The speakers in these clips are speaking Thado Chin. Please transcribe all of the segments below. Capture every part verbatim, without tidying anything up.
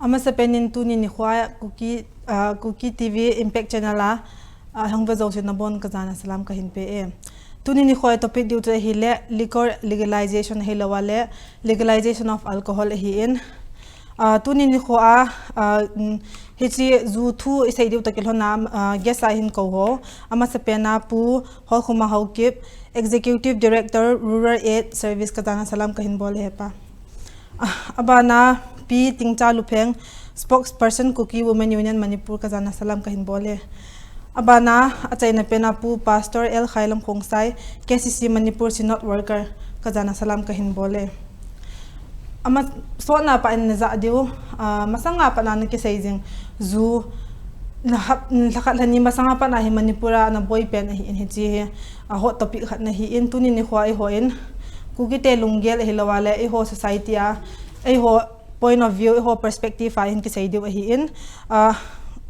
Amasapen in tuni nikho a Kuki, ah, Kuki T V Impact Channel a, ah, hung ve jouse nabon kajana salam kahin pe e. Tuni nikho a topic diu chu ahile liquor legalization ahilou le legalization of alcohol ahin. Ah, tuni nikho a, ah, mm, hiche ju thu isei diu toh kilhon a, ah, guest a hin kou ho. Amasapen a Pu Holkhomang Haokip, Executive Director, Rural Aid Service kajana salam kahin bol e hepa. Ah, abana Pi Tingcha Lupheng, Spokesperson Kuki Women Union Manipur kajana salam kahin bol e. Abana achaina pen a Pu Pastor L Khailam Khongsai, K C C Manipur Synod Worker kajana salam kahin bol e. Amasotna pa in najah diu, ah, masanga pat na nakisei jing ju, lha khat lha ni masanga pat na hi Manipur a naboi pen ahin hiche hi, ah, hot topic khat ahin tuni nikho a eiho in Kuki te lunggel ahilou le eiho society a, eiho point of view, eiho perspective a hin kisei diu ahin, ah,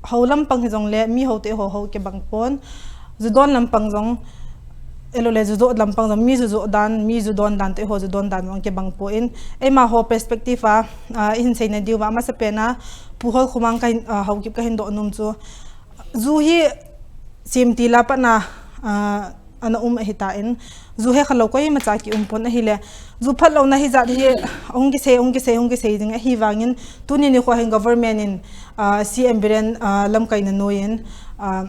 hou lampang hijongle mi hou te hou hou kibang pon, ju don lampang jong, ahilou le ju jo lampang jong, mi ju jo dan, mi ju don dan te hou ju don dan jong kibang pon, eima hou perspective a, ah, ihin seina diu va amasapen a, Pu Holkhomang kahin, ah, Haokip kahin doh nom chu, ju hi semtil a pat na, ah, ana um ahitan, ju hekhalou koimacha kium pon ahile, ju phatlouna hijat hi hung kisei, hung kisei, hung kisei ding ahi vangin, tuni nikho hin government in, ah, C M Biren, ah, lamkaina noiyin, ah,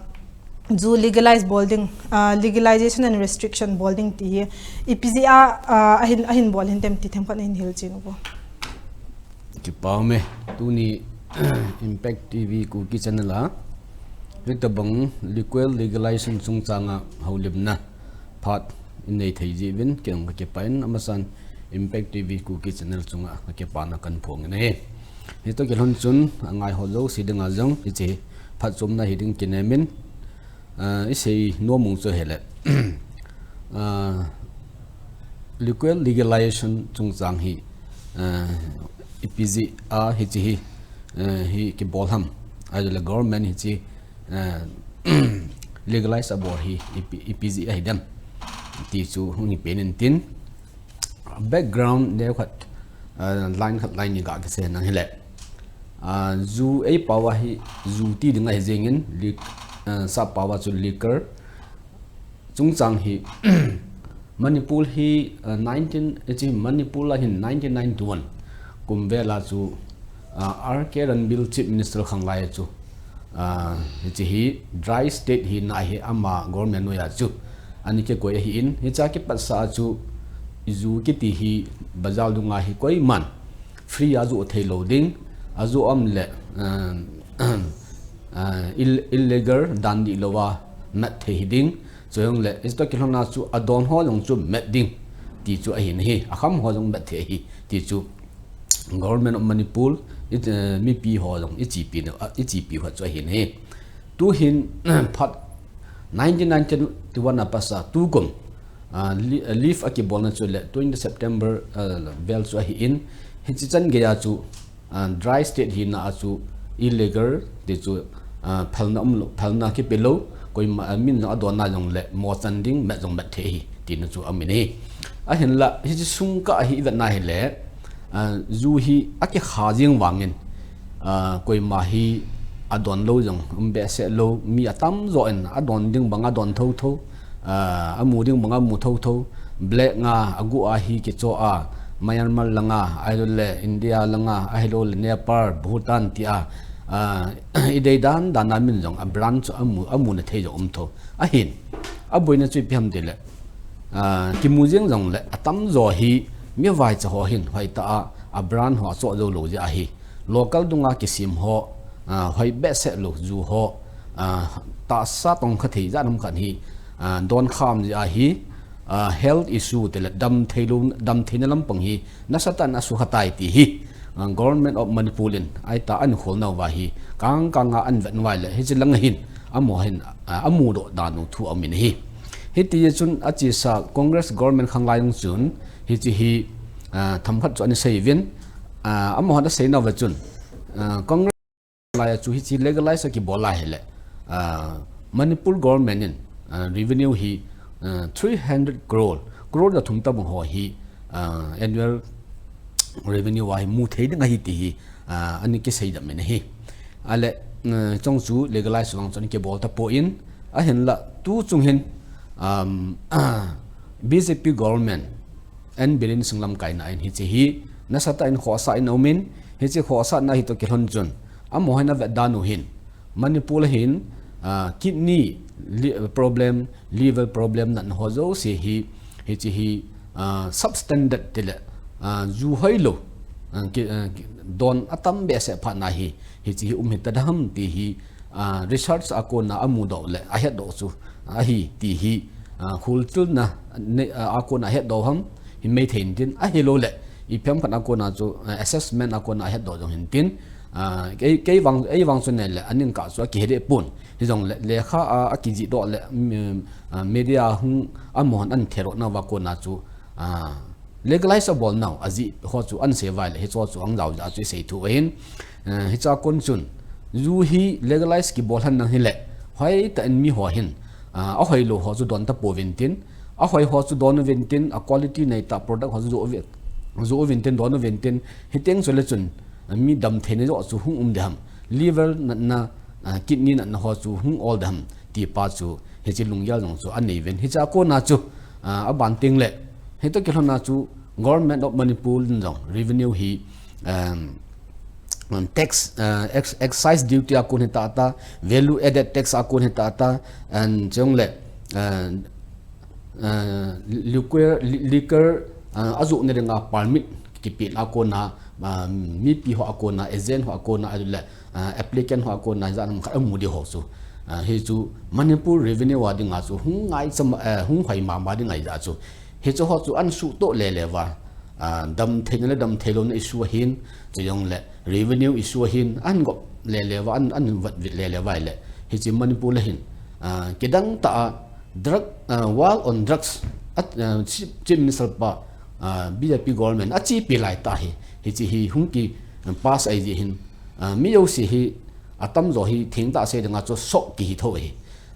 ju legalize bol ding, ah, legalization and restriction bol ding ti hi, ipi jeh a, ah, ahin, ahin bol hintem ti themkhat nahin hilchen uvo. Kipa ume, tuni Impact T V Kuki Channel a, hitobang liquor legalization chungchang a houlimna phat inei thei jeh uvin, kei jong kakipah in, amasan Impact T V Kuki Channel chunga kakipana kahin phong in ahi. Hitoh kilhon chun, angai ho jouse dinga jong, hiche phatchomna hiding kinem in, ah, isei nom u chu ahile, ah, liquor legalization chungchang hi, ah, ipi jeh a hiche hi, ah, hi kibol ham, ahilou le government hiche, ah, legalize abol hi ipi, ipi jeh a hidem ti chu hung hi pen in tin, background neo khat, ah, line khat line ni ga kisei nang hile, ah, ju eipao a hi ju ti ding ahi jengin, li-, ah, sappao a chu liquor chungchang hi, Manipur hi, ah, nineteen, hiche Manipur a hin nineteen ninety-one kum vel a chu, ah, R K Ranbir Chief Minister khang lai a chu, ah, hiche hi dry state hina hi ama government noiya chu ana kikoi ahin, hichea kipat sa a chu ju kiti hi bazar dunga hi koiman free a ajoh thei lou ding, ajoh a um le, ah, ah, ill-, illegal dan dihlou a mat thei hiding, chujongle, hitoh kilhon a chu adon ho jong chu mat ding ti chu ahin ahi, akham ho jong mat thei ahi ti chu Government of Manipur, i, eh, mipi ho jong ichepi na, ah, ichepi ho chu ahin ahi. Tuhin, phat nineteen ninety-one a pat sa tukum, ah, li-, ah, leave akibolna chu le twenty September, ah, vel chu ahin, hiche chan geiya chu, ah, dry state hina a chu illegal ti chu, ah, phalna umlou, phalna kipe lou, koima, ah, min jong adonna jongle mo chan ding, mat jong mat thei ahi, tina chu aum in ahi. Ahinla, hiche sung kah hi ivet na hile, ah, ju hi akikha jeng vangin, ah, koima hi adon lou jong um behseh lou, mi atamjo in adon ding banga adon thotho, ah, amu ding banga amu thotho, black nga, agu a hi kicho a, Myanmar langa, ahilou le India langa, ahilou le Nepal, Bhutan tia, ah, idei dan dan a min jong a brand chu amu, amuna thei jong um tho. Ahin, aboina chu ipi ham tile, ah, kimu jeng jongle atamjo hi mivaicha ho hin hoitah a, a brand ho achoh jou lou jeh ahi. Local dunga kisem ho, ah, hoi behseh lou ju ho, ah, tahsa tongkha thei jat ham khat hi, ah, donkham jeh ahi, ah, health issue tile damthei lou, damtheina lampang hi nasatah in asukha tai ti hi, ah, Government of Manipur in aitah a ahin khol nauva hi kangkang a ahin vet nauva ahile hiche lang a hin amaho hin, ah, amudoh dan u thu aum in ahi. Hiti chun achesa Congress government khang lai jong chun hiche hi, ah, themkhat chu ana sei uvin, ah, amahon asei nauva chun, ah, Congress lai a chu hiche legalize akibol a hile, ah, Manipur government in, ah, revenue hi, ah, three hundred crore, crore ja thum tobang ho hi, ah, annual revenue a hi mu thei ding ahi ti hi, ah, ani kisei dam in ahi. Ale, eh, chong chu legalize vang chun kibol tapon, ahinla tu chung hin, um, B J P government and Biren Singh lamkaina in hiche hi nasatah in khohsah in aumin, hiche khohsahna hi toh kilhon chun, amaho hin avet dan u hin, Manipur a hin, ah, kidney li-, problem, liver problem natna ho jouse hi, hiche hi, ah, substandard tile, ah, ju hoilou, ah, ki, ah, ki, don atam behseh phatna hi, hiche hi um hita dem ti hi, ah, research a kona amudoh le ahetdoh chu ahi ti hi, ah, khulchilna ne, ah, a kona ahetdoh ham, hin mai thei intin, ahilou le, ipi ham khat a kona chu, ah, assessment a kona ahetdoh jong hintin, ah, kei, kei vang, ei vang chu nele, aning kah chu akihe deh pon. Hijongle, lekha a, akijih doh le, mm, ah, media hung amahon an theroh nauva kona chu, ah, legalize abol nau, ajih ho chu an sei uva le, hicho chu ang jao jeh a chu isei thu ahin, ah, hiche a kon chun, ju hi legalize kibol hen lang hile, hoitah in miho hin, ah, ahoilou ho chu don tapouvin tin, ahoi ho chu don uvin tin, a quality neitah product ho chu jo uvi-, jo uvin tin, don uvin tin, hiteng chule chun, ah, mi damtheina joh chu hung um ding ham, liver natna, ah, kidney natna ho chu hung ol ding ham, ti pa chu, hiche lunggel jong chu anei uvin. Hiche a kona chu, ah, aban teng le, hitoh kilhon a chu Government of Manipur in jong revenue hi, um, um, tax, uh, ex-, excise duty a kon hita ta, value added tax a kon hita ta, and chong le, uh, uh, liquor, li-, liquor, uh, ajoh na dinga permit kipeh a kona, uh, mipi ho a kona, agent ho a kona, ahile, ah, applicant ho a kona jat ham khat amu ding ho chu. Ah, hichu Manipur revenue a dinga chu hung ngaicha ma, eh, hung hoi mama ding ahi jeh a chu. Hichu ho chu an suhtoh lele uva, ah, damtheina le damtheilouna issue ahin, chujongle revenue issue ahin, an gop lele uva, an, an vet vet lele uva ahile. Hiche Manipur a hin, ah, kidang tah a drug, ah, war on drugs, at, ah, Chief, Chief Minister pa, ah, B J P government achepi laitah hi, hiche hi hung ki, ah, pass ahi jeh hin, ah, mi jouse hi atamjo hi thengtah sei dinga chu shock kihi tho ahi.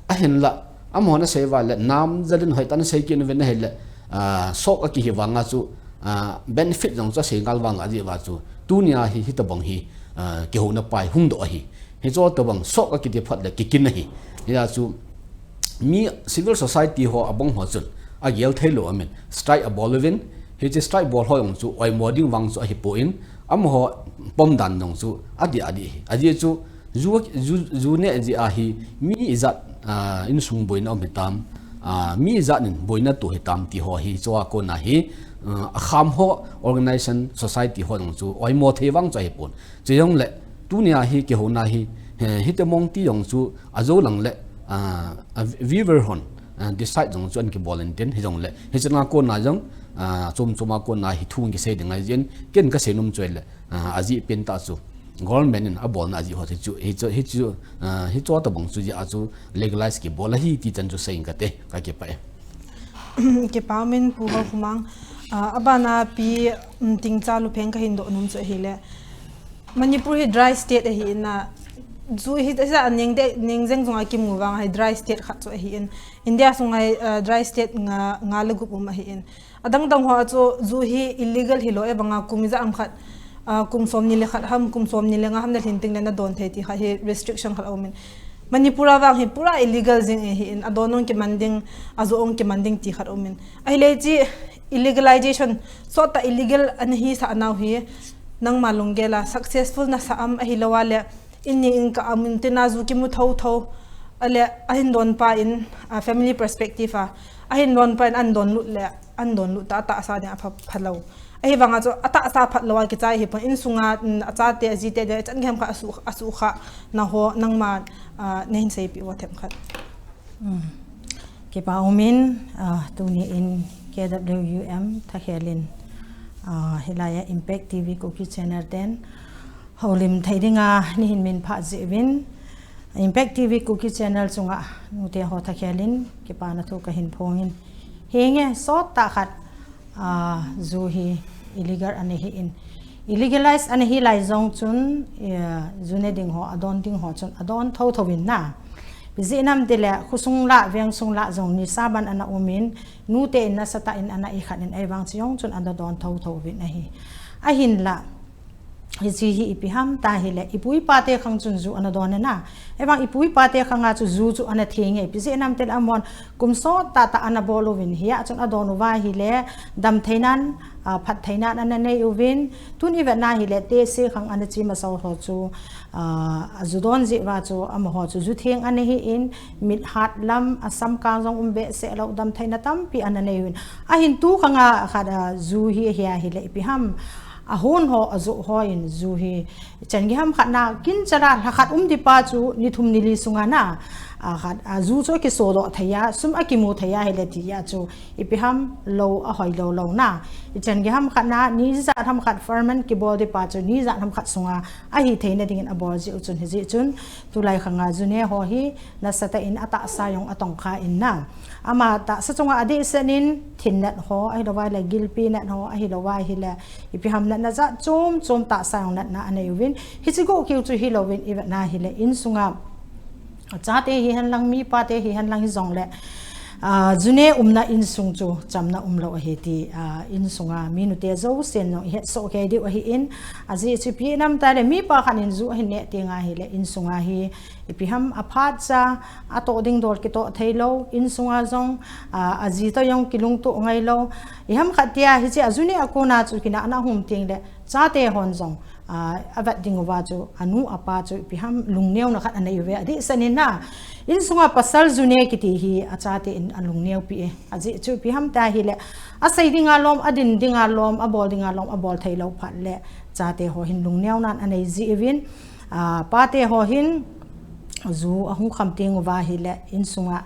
Ahinla, amahon asei uva le, namjal in hoitah in asei kit uvin ahile, ah, shock akihi vanga chu, ah, benefit jong chu asei ngal vang ajeh uva chu, tunia hi, hitobang hi, ah, kihouna pa hi hung doh ahi. Hichu tobang shock akiti phat le kikin ahi. Hia chu, mi civil society ho abang ho chun, agel theilou amin, strike abol uvin, hiche strike bol ho jong chu, oimo ding vang chu ahipon, amaho pom dan jong chu, adih adih ahi. Ajeh chu, ju, ju, ju neh jeh a hi, mi ijat, ah, insung boina um hitam, ah, mi ijat in boina toh hitam ti ho hi, chu a kona hi, ah, akham ho, organization, society ho jong chu, oimo thei vang chu ahipon. Chujongle, tunia hi kihouna hi, he, hiti mong ti jong chu, ajo lang le, ah, a viewer hon, ah, decide jong chu an kibol intin, hijongle, hiche a kona jong, ah, chom chom a kona hi thu kisei ding ahi jeh in, ken kasei nom chu ahile, ah, ajeh pen tah chu, government in abolna ajeh ho chu, hichu, hichu, ah, hichu tobang chu jeh a chu legalize kibol ahi ti chan chu sei inge kati, kakipah e. Kipa umin Pu Haokhommang, ah, abana Pi, um, Tingcha Lupheng kahin doh nom chu ahile, Manipur hi dry state ahin, ju hi, hijat a neng de, neng jeng jong a kimu vang hi dry state khat chu ahin. India sunga hi, ah, dry state nga, nga le gup um ahin. Adang dang ho a chu ju hi illegal hilou, ahivanga kum ijat ham khat, ah, kum somni le khat ham, kum somni le nga ham nalhin teng le nadon thei ti khat hi restriction khat aumin. Manipur a vang hi pura illegal jing ahin, adon ong kiman ding, ajoh ong kiman ding ti khat aumin. Ahile hiche illegalization, sottah illegal ana hisah nau hi, nangma lunggel a successful nasah am, ahilou a le, in ning in kah a mun tina ju kimu tho tho. Ahile, ahin don pa in, a family perspective a, ahin don pa in an don lut le, an don lut tah, atahsa ding a pha, phalou. Ahivanga chu atahsa phalou a kichai hipon, insunga, mm, achate, ajite ding, ichan gei ham khat asu, asukha na ho, nangma, ah, nahin seipeh uva themkhat. Mm. Kipa umin, ah, tuni in K W U M thakhel in, ah, hilai a Impact T V Kuki Channel ten houlim thei dinga neihin minphah jeh uvin, Impact T V Kuki Channel chunga nute ho thakhel in kipana thu kahin phong in, hinge sottah khat, ah, ju hi illegal ana hin, illegalize ana hilai jong chun, eh, ju ne ding ho, adon ding ho chun adon tho tho uvin na. Ipi jeh ham itile, khosung lah, vengsung lah jong nisa ban ana umin, nute in nasatah in ana ikhat in, ahivang chu jong chun ana don tho tho uvin ahi. Ahinla, hiche hi ipi ham tia ahile, ipu ipa te khang chun ju ana don e na. Ahivang ipu ipa te khang a chu ju chu ana theng e, ipi jeh ham itile amahon kum sot tah tah ana bol uvin, hia chun adon uva ahile, damtheinan, ah, phattheinan ana nei uvin, tun ivet na ahile, tehse khang ana che masa u ho chu, ah, aju don jeh uva chu, amaho chu ju theng ana hin, mit hat lam, asam kang jong um behseh lou, damtheina tampi ana nei uvin. Ahin tu khang a khat a ju hi, hi ahile ipi ham, ahon ho, ajoh ho in ju hi, ichan gei ham khat na, kin chala lha khat um di pa chu, ni thum ni li sunga na, a khat, a ju chu akisodoh thei a, sum akimu thei a, ahile tia chu, ipi ham lou, ahoi lou lou na. Ichan gei ham khat na, ni ijat ham khat ferment kibol di pa chu, ni ijat ham khat sunga, ahi theina dingin abol jeh u chun, hijeh chun, tulai khang a ju ne ho hi, nasatah in atahsa jong atongkha in na. Ama tahsa chunga adehset in, thin nat ho, ahilouva ahile gilpi nat ho, ahilouva ahile, ipi ham natna jat chom chom tahsa jong natna anei uvin. Hiche gou kiu chu hilouvin, ivet na ahile, insunga, chate hihen lang, mipa te hihen lang hijongle, ah, ju ne umna insung chu chamna umlou ahi ti, ah, insunga, minu te jousen jong ihet soh kei diu ahin, ajeh chu ipi ham itile, mipa khat in ju ahin neh teng ahile, insunga hi, ipi ham aphat cha, atoh ding dol kitoh thei lou, insunga jong, ah, aji toh jong kilungtoh ngai lou. Ipi ham khat tia hiche a ju neh a kona chu kinahna ahung teng le, chate hon jong, ah, avet ding uva chu, anu apa chu ipi ham lungneuna khat anei uve, adehset in na. Insunga pasal ju ne kiti hi, achate in alungneu pi e. Ajeh chu ipi ham tia ahile, asei dinga lom, adin dinga lom, abol dinga lom, abol thei lou phat le, chate ho hin lungneuna anei ji uvin, ah, pate ho hin, ju ahung kham teng uva ahile, insunga,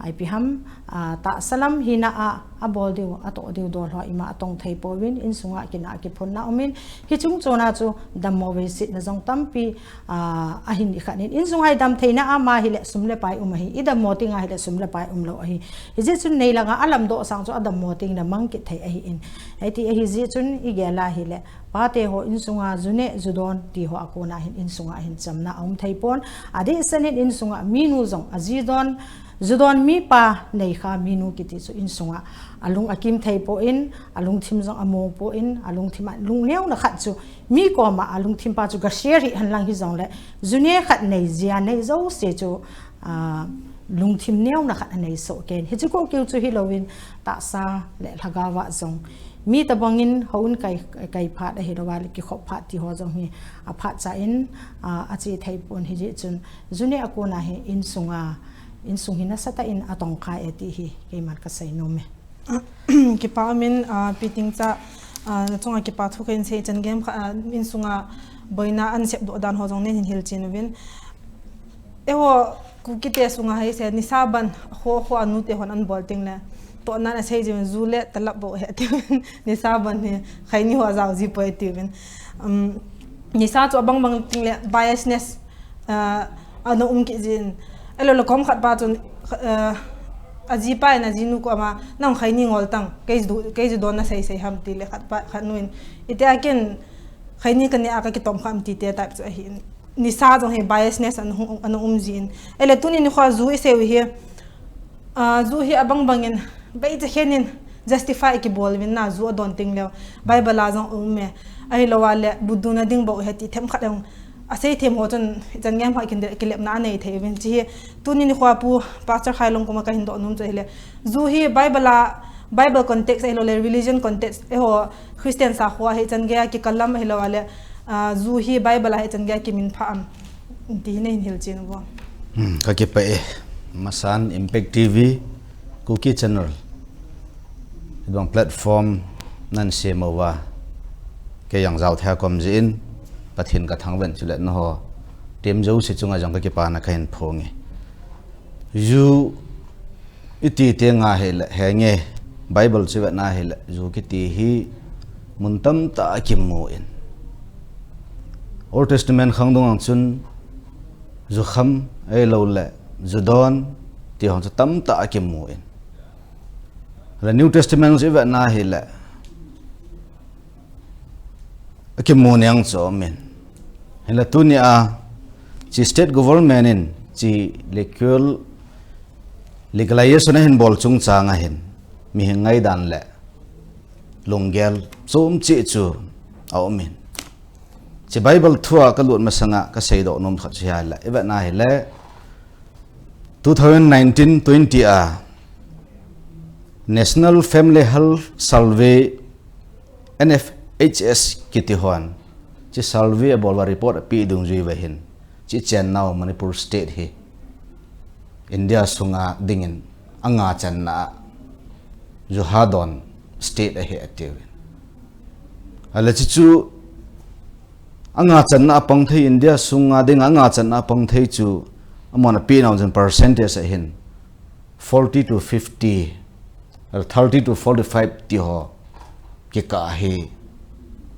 ipi ham, ah, tahsa lam hina a, abol diu, atoh diu dol ho ima atong thei pouvin, insunga kinah kiphunna umin, hiche chungchona chu dammo veisetna jong tampi, ah, ahin ikhat in, insunga idam theina a ma ahile sum le pai um ahi, idammo teng ahile sum le pai umlou ahi. Hijeh chun neilanga alamdoh sang chu adammo teng le mang kit thei ahin. Hiti ahijeh chun igel a ahile, pate ho insunga ju neh ju don ti ho a kona hin insunga hin chamna aum thei pon. Adehset in insunga minu jong aji don, ju don mipa neikha minu kiti chu insunga alung akim thei pon, alungthim jong among pon, alungthim a lungneuna khat chu mi koma alungthim pa chu ga share hih hen lang hijongle, ju ne khat nei jia nei jouse chu, ah, lungthim neuna khat anei soh kei in. Hiche gou kiu chu hilouvin tahsa le lhagao a jong, mi tobang in hou in kai, kai phat ahilouva le kikhop phat ti ho jong hi aphat cha in, ah, ache thei pon, hijeh chun ju neh a kona hi insunga, insung hi nasatah in atongkha e ti hi keiman kasei nom e. Kipa umin, ah, Pi Tingcha, ah, nachunga kipa thu kahin sei, ichan gei ham khat, ah, insunga boina ahin sepdoh dan ho jong neihin hilchen uvin. Eiho Kuki te sunga hi se, nisa ban, kho, kho a nu te hon ahin bol teng le, tohnan asei jiuvin, ju le talap bou ahi tiuvin, nisa ban hi, khaini ho ajao ji poi tiuvin. Um, nisa chu abang bang teng le, biasness, ah, ana um kit jin. Ahilou le kom khat pa chun, ah, ajipa in ajinu koma, nang khaini ngol tang, kei ju, kei ju don nasei sei ham ti le khat pa, khat nu in. Itia ken, khaini kaneh a kakitom kha ham ti te type chu ahin. Nisa jong hi biasness ana hung, ana um jin. Ahile tuni nikho a ju isei u hi, ah, ju hi abang bang in, baicha khen in, justify kibol uvin na ju adon teng leu. Bible a jong um e. Ahilouva le, bu duna ding bou ahi ti themkhat jong. Asei them ho chun, ichan gei ham khat kin de, kilepna anei thei uvin. Hiche hi, tuni nikho a Pu Pastor Khailong koma kahin doh nom chu ahile. Ju hi Bible a, Bible context ahilou le, religion context, eiho Christian sakho a hi ichan gei a kikal lam ahilouva le, ah, ju hi Bible a hi ichan gei a kiminphah am. Ti hi neihin hilchen uvo. Hmm, kakipah e. Masan Impact T V, Kuki Channel. Hibang platform nahin sem uva. Kei jong jao thei a kaum jeh in, Pathen kathangvah in chule nangho team jouse chunga jong kakipana kahin phong e. Ju iti teng ahile, henge, Bible chu ivet na ahile, ju kiti hi mun tamtah a kimu in. Old Testament khang dunga chun, jukham, ahilou le, judon, ti ho chu tamtah a kimu in. Le New Testament chu ivet na ahile, akimu neng chu aum in. Hinla tuni a, hiche state government in, hiche legal, legalization ahin bol chungchang a hin, mihem ngaidan le, lunggel, chom cheh chu, a um in. Hiche Bible thua kalut masanga kaseidoh nom khat chu hiya le, i vetna hile, two thousand nineteen twenty a National Family Health Survey, N F H S kiti hon, hiche survey abol uva report apeh dungjui uva hin, hiche ichennau Manipur State hi India sunga dingin anga channa a ju hadon state ahi atiuvin. Ahile hiche chu anga channa a pang thei, India sunga dinga anga channa a pang thei chu amahon apehnau chun percentage ahin forty to fifty, thirty to forty-five ti ho kikah hi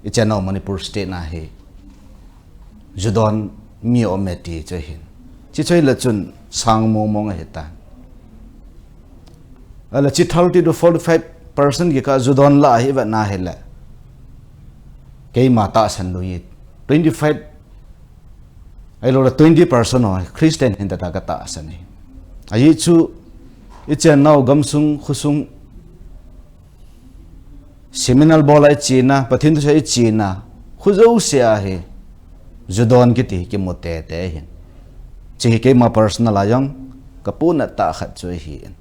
ichennau Manipur State na hi ju don mi aume ti chu ahin. Hiche chu ahile chun sang mong mong ahitan. Ahile hiche thirty to forty-five percent kikah ju don lah a hi i vetna hile, keima tahsan lou hi twenty-five, ahiloule twenty percent ho Christian hinte tia katahsan ahi. Ajeh chu ichennau gamsung khosung seminar bol a ichena, Pathen thusei a ichena, kho jouse a hi ju don kiti hi kimu tete ahin. Hiche hi keima personal a jong kapuhnat tah khat chu ahin.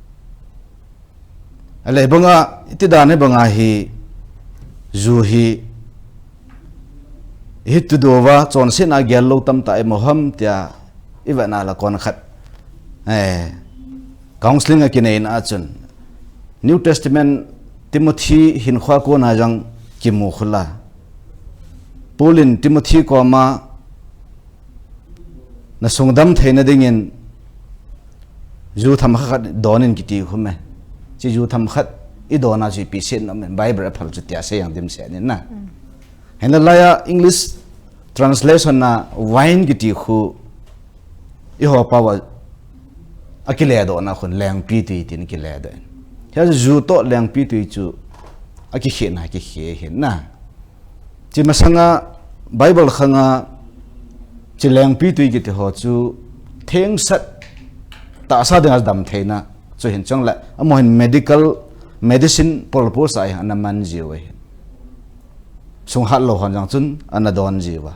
Ahile hibanga, iti dan hibanga hi ju hi, hi tudouva chonsetna gel lou tamtah imu ham tia i vetna la kon khat, eh, counselling akineina a chun New Testament Timothy hinkhoa kona jong kimu khu la, Paul in Timothy koma nasung dam theina dingin ju themkhat khat don in kiti khu me. Hiche ju themkhat idon a chu ipi setna um em, Bible a phal chu tia sei jeng dimset in na. Hinla laiya English translation na wine kiti khu eiho pao a akiledohna khun lengpitwi tin akiledoh in. Hiche ju toh lengpitwi chu akikhehna kikheh ahin na. Hiche masanga Bible khanga hiche lengpitwi kiti ho chu thengsat tahsa dinga damtheina chu hin chule, amaho hin medical, medicine purpose a hi ana man jiu ahin. Sung hatlou hon jong chun ana don jiuva,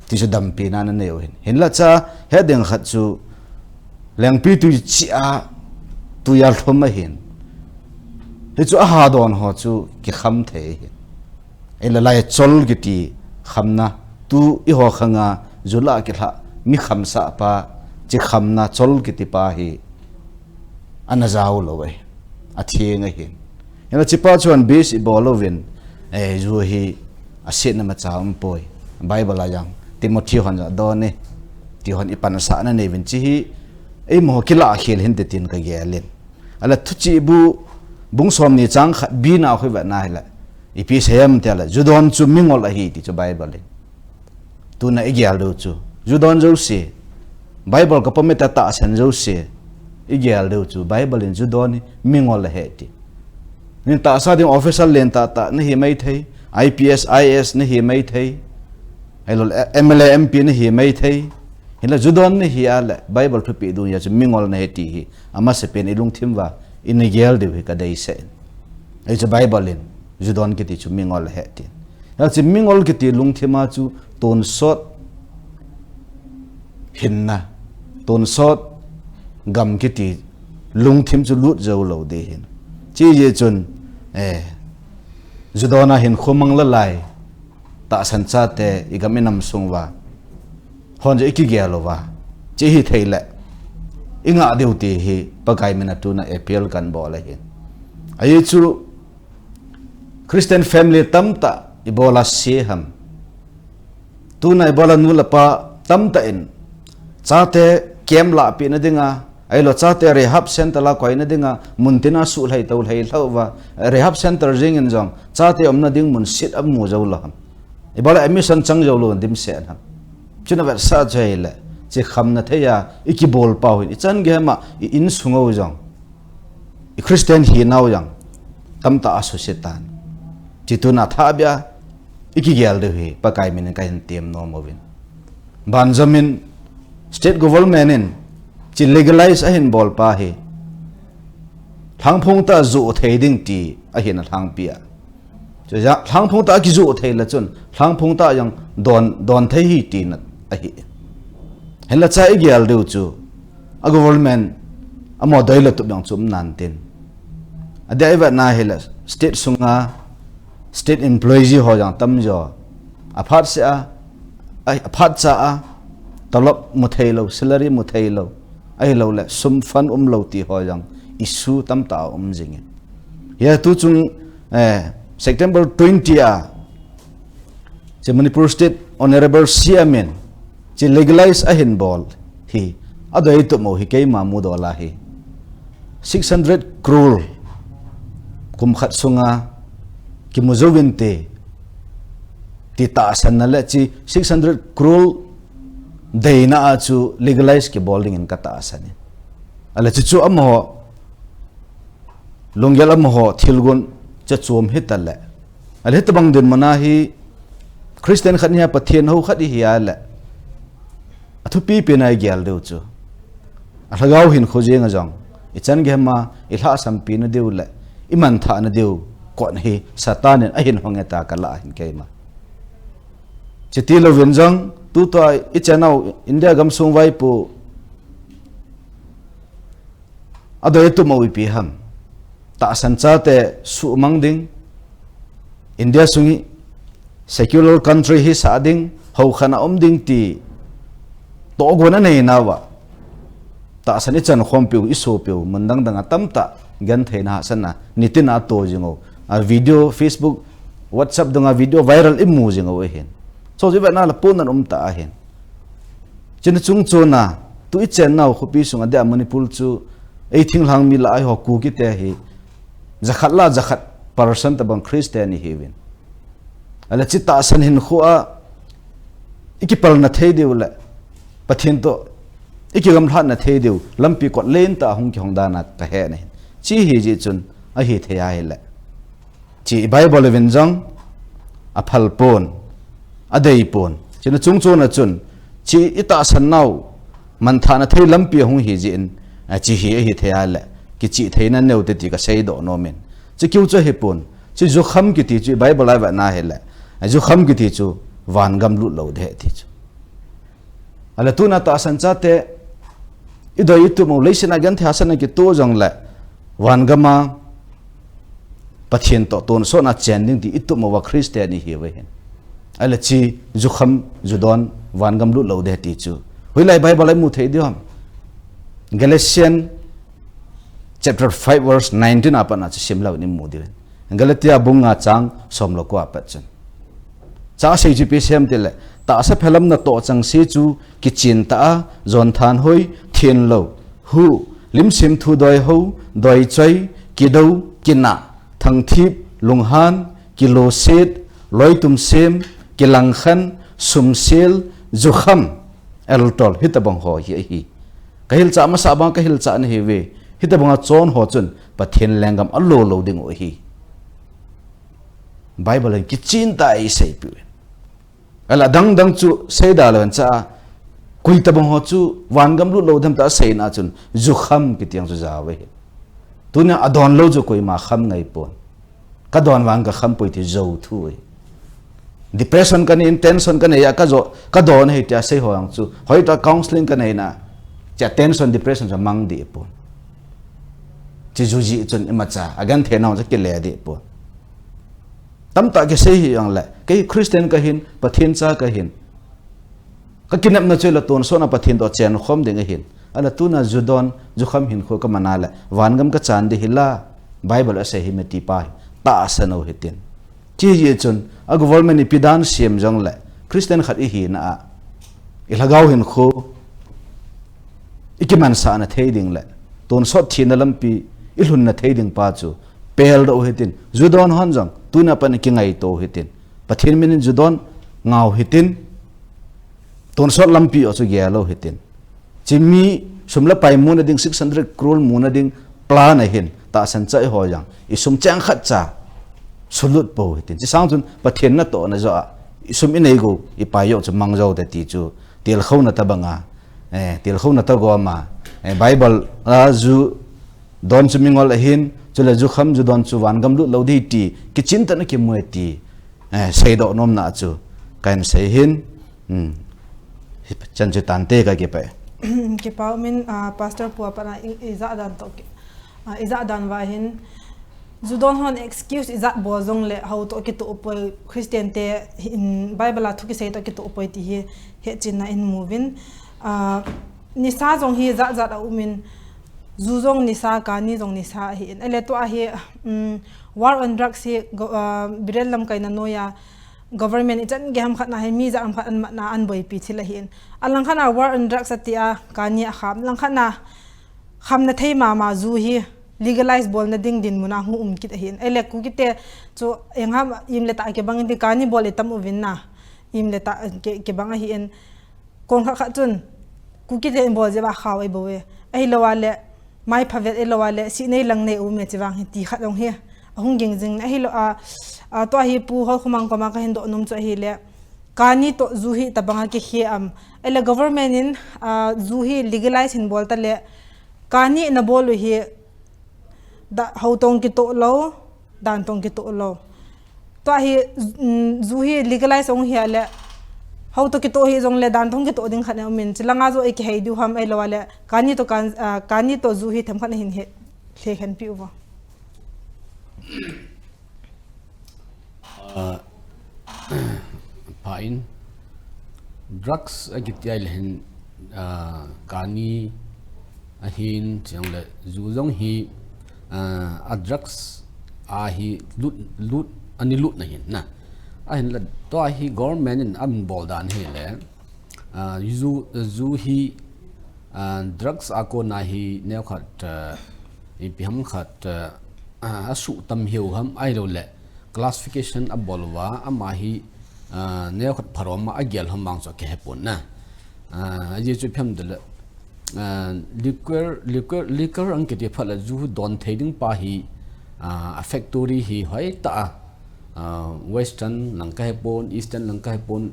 ti chu dampina ana neiu ahin. Hinla hiche het ding khat chu lengpitwi chea twi alhum ahin. Hichu ahadon ho chu kikham thei ahin. Hinla laiya chol kiti khamna, tu eiho khanga ju lah a kilhah mi khamsah pa, hiche khamna chol kiti pa hi ana jaolou ahi, atheng ahin. Hinla hichepa chun base ibol louvin, eh, ju hi asetna imacha umpoi. Bible a jong Timothy hon jong adon e ti hon ipansahna neiyuvin, hiche hi eimaho kilah khel hinte tin kagel in. Ahile Thuchih bu bung somni chang khat B na khu ivetna hile, ipi asei em tile, ju don chu mingol ahi ti chu Bible in. Tuna igel diu chu, ju don jouse, Bible kapom e tia tahsan jouse, igel diu chu Bible in ju don hi mingol ahi ti. Nin tahsa ding officer lentah tah nahi maithei, I P S, I A S nahi maithei, ahiloule M L A, M P nahi maithei. Hinla ju don nahi a le Bible thupeh dungjui a chu mingol nahi ti hi amasapen ilungthim uva ina gel diu hi kadeisah in. Hiche Bible in ju don kiti chu mingol ahi tin. Hiche mingol kiti lungthim a chu tonsot hinna, tonsot gam kiti lungthim chu lut joulou ding ahin. Hiche jeh chun, eh, ju don a hinkho mang lalai tahsan chate igam inam sung uva hon jong ikigel uva, hiche hithei le ingah diu ti hi Pakai mina tuna appeal kahin bol ahin. Ajeh chu Christian family tamtah ibola se ham. Tuna ibola nu le pa tamtah in chate camp lahpehna dinga, ahilou chate rehab center la koina dinga, muntina suhlhai toulhai lhah uva, rehab center jeng in jong chate umna ding munsit amu joulou ham. Ibola admission chang joulou dimset ham. Chuna vetsah chu ahile, hiche khamna thei a ikibol pau hin ichan gei hama i insung u jong, i Christian hinau jong tamtah asuse tan. Hiche tuna thahbeh a ikigel diu hi Pakai min in kahin tem nom uvin. Banjom in state government in hiche legalize ahin bol pa hi lhangphong tah a joh thei ding ti ahin alhangpi a. Chuja lhangphong tah a kijoh thei le chun, lhangphong tah a jong don, don thei hi tina ahi. Hinla cha igel diu chu, a government amaho doi le tup jong chu um nan tin. Adia ivetna hile state sunga, state employee ho jong tamjo. Aphat sea, a, aphat cha a, talop mu thei lou, salary mu thei lou. Ahilou le, sum fund um lou ti ho jong, issue tamtah a um jingin. Hia tu chung, eh, September twenty a, Chi Manipur State Honorable C M in, chi legalize ahin bol hi, adoi tup mo hi keima mudola hi. Six hundred crore kum khat sunga kimu jouvin te, ti tahsanna le chi six hundred crore deina a chu legalize kibol dingin ka tahsan in. Ale chu chu amaho, lunggel amaho thilgon cha chom hita le. Ale hitobang dinmun a hi Christian khat nia Pathen hou khat ihi a le. Athupi pen a igel diu chu. A lhagao hinkho jeng a jong. Ichan gei ma, ilhahsampi na diu le. Imanthah na diu. Kon hi Satan in ahin hong e ta ka la hin keima. Chiti louvin jong, tutua ichan nau India gamsung vaipo. Adoi tup mo ipi ham. Tahsan chate suhmang ding. India sungi secular country hisah ding, houkhatna um ding ti tohgon anei nauva. Tahsan ichan khompiu, isopiu, mun dang dang a tamtah, gentheina hahsatna, nitin a to jing u. A video, Facebook, WhatsApp dunga video viral imu jing u ahin. Chu chu ivetna le pon nan um ta ahin. China chungchona, tu ichan nau khopi sunga dia Manipur chu, ei thinglhang mi la ai ho Kuki te hi, jakhat la jakhat percent tabang Christian ihiuvin. Ale chi tahsan hinkho a, ikipalna thei diu le, Pathen to, ikigamlhatna thei diu, lampi kot lentah hung kihong dan a ka he na hin. Chi hi ji chun, ahi thei a hile. Chi Bible uvin jong, aphal pon, adei pon. China chungchona chun, chi itahsan nau, manthahna thei lampi hung hi jin, a chi hi ahi thei a le, kichih theina neo te ti ka seidoh nom in. Chi kiu chu hipon, chi jukham kiti chu Bible a ivetna hile, a jukham kiti chu vangam lut lou ding ti chu. Ale tuna tahsan chate, idoi itup mo leiset a genthei hahsatna kito jongle, vangam a Pathen to tonsot na chen ding ti itup mo va Christian ihiuve hin. Ale chi jukham, judon, vangam lut lou ding ti chu. Hoilai Bible a imu thei diu ham. Galatian chapter five verse nineteen a pat na chu sim leu in imu diu. Galatia bung nga chang som le ko a pat chun. Cha sei chu ipi sem tile, tahsa phelam natoh chang se chu kichen tah a, jon thanhoi, thenlou, hu, limsim thu doiho, doichoi, kidou, kinah, thangthip, lunghan, kiloset, loitum sem, kilangkhan, sumsel, jukham, eltol, hitabang ho hi ahi. Ka hilchah masa bang ka hilchah nahiuve. Hitabang a chon ho chun Pathen lenggam alo lou ding u ahi. Bible in kichen tah a eiseipiu. Ala dang dang chu seida lou hen cha a, koi tabang ho chu vangam lut lou dem ta seina chun jukham kiti ang chu jao ve hi. Tunia adon lou chu koima kham ngai pon. Ka don vang ka kham poi ti jou thu hi. Depression ka nei in, tension ka nei a, ka jo, ka don hi tia sei ho ang chu. Hoitah counseling ka nei na. Cha tension, depression chu mang dih pon. Chi ju ji chun imacha, agenthei nau chu kile dih pon. Tamtah kisei hi ang le, kei Christian ka hin, Pathen cha ka hin. Ka kinepna chu le tonsot na Pathen to chen khom ding ahin. Ala tuna judon, jukham hinkho ka man a le, vangam ka chan ding hi la, Bible a sei hi meti pa hi, tahsan u hitin. Chi ji chun, a government ipi dan sem jongle, Christian khat ihina a, ilhagao hinkho, ikimansah na thei ding le, tonsot thina lampi, ilhun na thei ding pa chu, pel doh u hitin, judon hon jong, tuna pan ikingaito u hitin, Pathen min in judon ngau hitin, tonsot lampi o chu gel u hitin. Chi mi sum le pai muna ding, six hundred crore muna ding plan ahin, tahsan cha iho jang, isum cheng khat cha sulut pou hitin. Chi sang chun Pathen natoh na jo a, isum inei go, ipai jo chu mang jou te ti chu, tilkhou na tabang a, eh, tilkhou na tagom a, eh, Bible a ju don chu mingol ahin, Chule jukham judon chu vangam lut lou ding ti, kichin tah in akimu e ti, eh, seidoh nomna chu kahin sei ahin, hmm, chan chu tante kakipah e. Kipa um in, ah, Pastor pu a pat a i, ijat dan toh ki, ah, ijat dan uva hin, judon hon excuse ijat bol jongle, hou toh kitoh poi, Christian te hin, Bible a thu kisei toh kitoh poi ti hi, hetchenna in mu uvin, ah, nisa jong hi jat jat aum in, ju jong nisa, kani jong nisa ahin. Ahile tua hi, um, war on drugs hi go-, ah, Biren lamkaina noiya, government ichan gei ham khat na hi mi jat ham khat in amatna ahin boipi thil ahin. Alangkhat na war on drugs ati a, kani akham. Langkhat na khamna thei mama ju hi legalize bolna ding dinmun a hung um kit ahin. Ahile Kuki te chu eng ham im le tah kibang in ti kani bol itam uvin na. Im le tah ki, kibang ahin. Kong khat khat chun, Kuki te in bol jeh uva khao ei bou e. Ahilou a le, mai phavet ahilou a le, si nei lang nei um e chi vang hi ti khat jong hi. Ahung ging jing ahilou a, a, tua hi Pu Holkhomang koma kahin doh nom chu ahile, kani toh ju hi tabang a kikhe am. Ahile government in, a, ju hi legalize hin bol ta le, kani na bol u hi, da, hou toh kitoh lou, dan toh kitoh lou. Tua hi, mm, ju hi legalize hung hi a le, hou toh kitoh hi jongle dan toh kitoh ding khat na um in, chulanga jo ei kihei diu ham ahilou a le, kani toh kan, ah, kani toh ju hi themkhat na hin he, he khen pi uvo. Ah, pha in, drugs akiti a le hin, ah, kani ahin, chang le ju jong hi, ah, a drugs a hi lut, lut, ani lut na hin na. Ahin le, tua hi government in amin bol dan hi le, ah, ju, ju hi, ah, drugs a kona hi neo khat, ah, ipi ham khat, ah, a su tam hiu ham ahilou le, classification abol uva, ama hi, ah, neo khat pharom a agel ham vang chu kihepon na. Ah, ajeh chu ipi ham tile, ah, liquor, liquor, liquor ang kiti phat le ju don thei ding pa hi, ah, a factory hi hoi ta a, ah, Western lang kahepon, Eastern lang kahepon,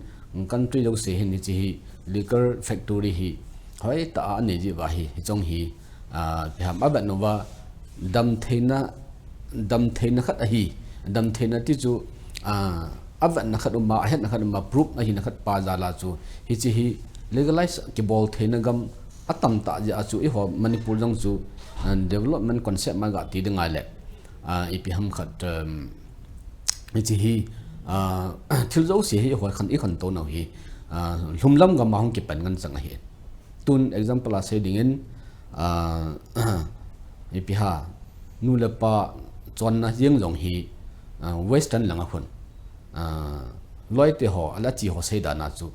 country jouse hin hiche hi liquor factory hi hoi ta a anei jeh uva hi, hiche jong hi, ah, ipi ham avet uva, dam theina, dam theina khat ahi, dam theina ti chu, ah, avetna khat um a, ahetna khat um a, proof ahina khat pa jal a chu, hiche hi legalize kibol theina gam atam tah jeh a chu, eiho Manipur jong chu, ah, development concept ma ga ti ding a le, ah, ipi ham khat, um, hiche hi, ah, thil jouse hi eiho khan, i khantou nau hi, ah, lhumlam gam a hung kipan ngen chang ahi. Tun example a sei ding in, ah, ipi ham, nu le pa chonna jeng jong hi, ah, Western lang a khun, ah, loi te ho, ala chi ho sei dan a chu,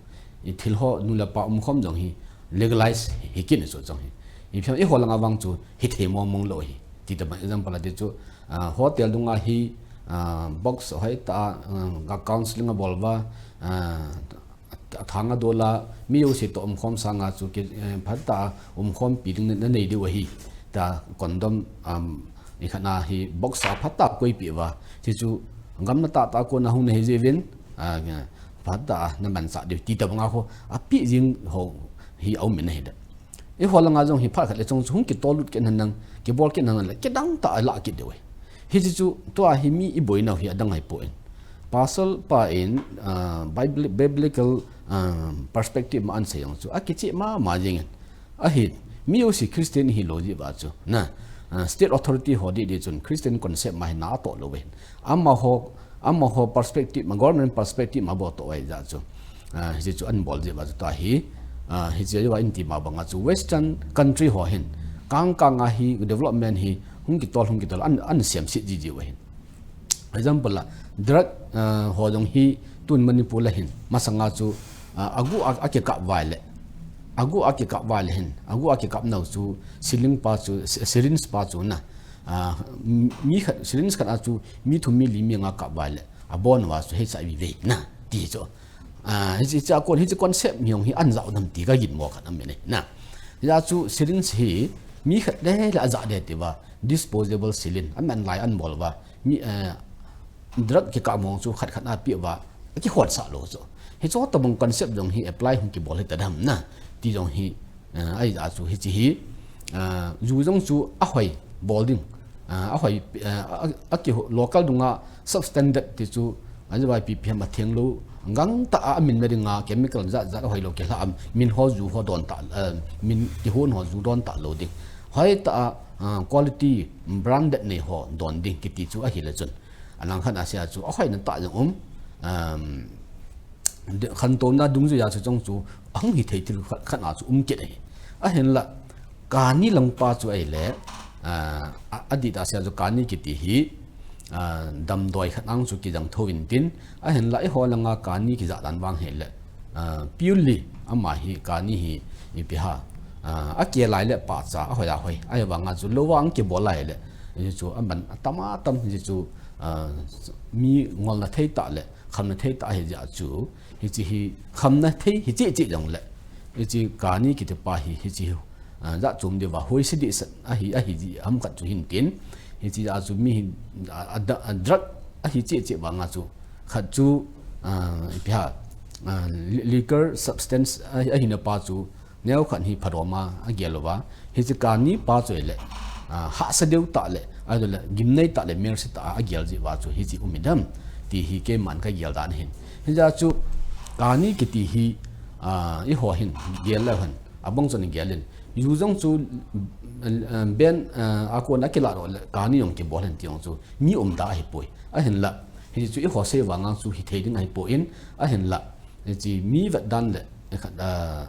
i thil ho nu le pa umkhom jong hi legalize hi kit in chu jong hi. Ipi ham, eiho lang a vang chu hithei mong mong lou hi. Ti tabang example a ti chu, ah, hotel dung a hi, ah, box hoi ta, ah, ga counselling abol uva, ah, athang adol a, mi jouse toh umkhom sang a chu ki, eh, phat ta a umkhompi ding na, na nei diu ahi. Ta condom, um, i khat na hi box a phat ta a koipi uva. Hiche chu gam na tah tah a kona hung na hi jeh uvin, ah, phat ta a na manchah diu ti tabang a ho, api jing ho hi aum in ahi de. Eiho lang a jong hi phat khat le chong chu hung kitol lut kit hen lang, kibol kit hen lang le, kidang tah a lah kit diu ahi. Hiche chu tua hi mi i boinau hi adang ahi poi. Pastor pa in, ah, Bibli-, biblical, ah, perspective ma ahin sei jong chu, akicheh mama jeng in. Ahin, mi jouse Christian hilou jeh uva chu, na, ah, state authority ho dih dih chun Christian concept ma hi na atoh lou ve. Amaho, amaho perspective ma, government perspective ma bol toh ahi jeh chu. Ah, hiche chu ahin bol jeh uva chu tua hi, ah, hiche uva in ti ma bang a chu Western country ho hin, kang kang a hi development hi, hung kitol, hung kitol, ahin, ahin sem sit ji ji uva hin. Example a, drug, ah, ho jong hi tun Manipur a hin, masang a chu, ah, agu a, akikap uva le, agu akikap uva le hin, agu akikap nau chu, syringe pa chu, sy-, syringe pa chu na, ah, mi khat, syringe khat a chu, mi thum mi li mi nga kap uva le, abon uva chu H I V ve na, ti chu. Ah, hiche, hiche a kon, hiche concept mi jong hi ahin jao nam ti ka gin mo khat aum in ahi na. Hijeh chu syringe hi mi khat le le aja de ti uva, disposable syringe, aman lai ahin bol uva, mi, eh, drug kikap mong chu khat khat na pe uva, akikhot sah lou chu. Hiche tabang concept jong hi apply hung kibol hita dem na, ti jong hi, eh, ahi jeh chu hiche hi, eh, ju jong chu ahoi bol ding, Ah, a hoi, ah, a, a ki ho-, local dunga substandard ti chu, a ji vai pi pi ham a theng lo, gang ta a min me dinga chemical zat zat a hoi lo ki hla am, min ho ju ho don ta, ah, min ki hon ho ju don ta lo ding. Hoi ta a, ah, quality branded nei ho don ding ki ti chu a hi le chun. A lang khan a sia chu a hoi na ta jong um, um, de-, khan to na dung ju ya chu chong chu, a hung hi thei til khan, khan a chu um kit ahi. A hin la, Kani lang pa chu ahi le, ah, a, a di ta sia chu Kani ki ti hi, ah, damdoi khat ang chu ki dang tho in tin, a hin la i ho langa Kani ki za dan vang he le, ah, purely ama hi Kani hi i pi ha, ah, a ke lai le pa cha a hoi a hoi, a hi vanga chu lo vang ki bol lai le, i chu a man a tam a tam i chu, ah, mi ngol na thei ta le, kham na thei ta hi ja chu, hi chi hi kham na thei hi chi chi jong le, hi chi Kani ki ti pa hi, hi chi hi, ah, za chum de va hoi si di sa, a hi, a hi ji ham khat chu hin tin, hi chi a chu mi hin, a, a, a drug a hi chi chi vanga chu, khat chu, ah, i pi ha, ah, li-, liquor substance a, a hi na pa chu, neo khat hi phadom a, a gel uva. Hi chi Kani pa chu le, ah, ha sa deu ta le, a le, gim nei ta le, mer si ta a gel ji va chu, hi chi um i dam. Ti hi keiman ka gel dan hin. Hi ja chu, Kani ki ti hi, ah, i ho hin, gel le hin, a bang chun gel in. Ju jong chu, ah, ben, ah, a kon a ki la ro le, Kani jong ki bol hin ti jong chu, mi um da hi poi. A hin la, hi chu i ho sei vang ang chu hi thei ding a hi poi in, a hin la, Chi mi vet dan le, eh, khat, ah,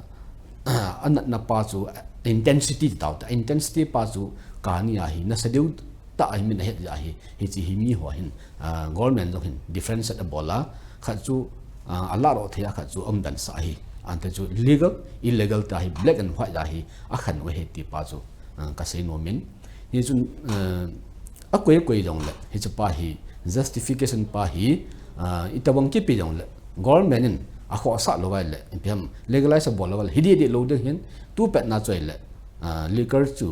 a natna pa chu, ah, intensity ti tau ta, intensity pa chu Kani a hi, nasa deu ta a hi min a het a hi, hi chi hi mi ho hin, ah, government jong hin differentiate a bol a, khat chu, ah, a la ro thei a, khat chu um dan sa hi, ante chu legal, illegal ta hi, black and white a hi, a khan u hi ti pa chu, ah, ka sei nom in. Hi chun, ah, a koi koi jong le, hi chu pa hi, justification pa hi, ah, i tabang kipi jong le, government in a khosa lo vai le, ipi ham legalize a bol lo vai le, hi di di lo ding hin, tu pet na choi le, ah, liquor chu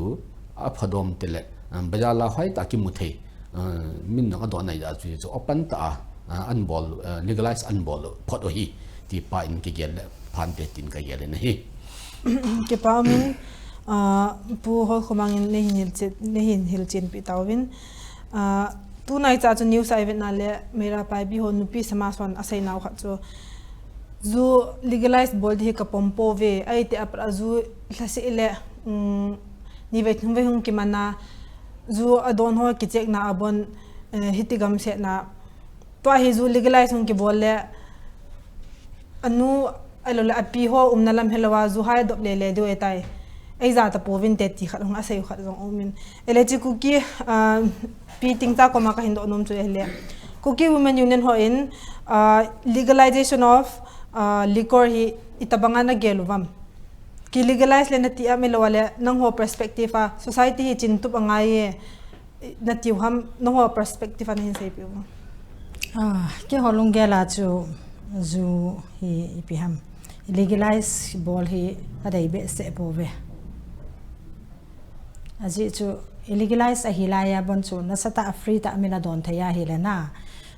a phadom te le, ah, bazar la hoi ta ki mu thei, ah, min nang a don nai da chu, chu open ta a, ah, an bol, ah, legalize an bol phot u hi, ti pa in ki gel le, phan pe tin ka gel le na hi. Kipa min, ah, Pu Holkhomang in nei hin hilchen, nei hin hilchen pi tauvin. Ah, tunai cha chu news a i vet na le, Meira Paibi ho nupi sama son a sei nau khat chu. Ju legalize bol di hi ka pom po ve, ai te apra ju lhasi le, um, ni ve thum ve hung ki mana, ju a don ho ki check na a bon, eh, hiti gam se na. Tua hi ju legalize hung ki bol le, anu, ai lo le, a pi ho umna lam he lo a, ju hai dop le le diu e tai. Ei ja ta po vin te ti khat hung a sei khat jong um in. Ele chi Kuki, ah, Pi Tingcha koma ka hin do nom chu ele. Kuki Women Union ho in, ah, legalization of, ah, liquor hi i tabang a na gel u vam. Ki legalize le na ti a mi lo le, nang ho perspective a, society hi chin tup a ngai e, na tiu ham, nang ho perspective a na hin sei pi u. Ah, kei ho lunggel a chu ju hi ipi ham. Legalize bol hi a dei be se po ve. A ji chu legalize a hi lai a bon chu, nasa ta a free ta mi na don thei a hi le na.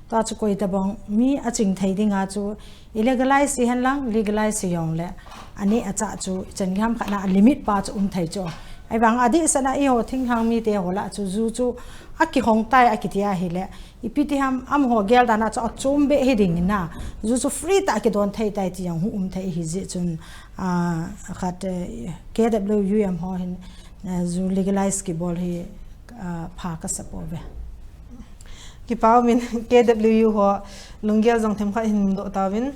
Tua chu koi ta bong mi a ching thei ding a chu, i legalize i hen lang, legalize i jong le. Ani a cha chu, chan gam khat na limit pa chu um thei chu. Ai vang a di sa na i ho thing hang mi te ho la chu, ju chu a ki hong tai a ki ti a hi le. Ipi ti ham, am ho gel dan a chu a chum be hi ding na. Ju chu free ta ki don thei tai ti jong hu um thei hi ji chun, ah, khat, eh, K W U M ho hin, eh, ju legalize ki bol hi, ah, pha ka sa po ve. Kipa min K W U ho lunggel jong them khat hin do tauvin.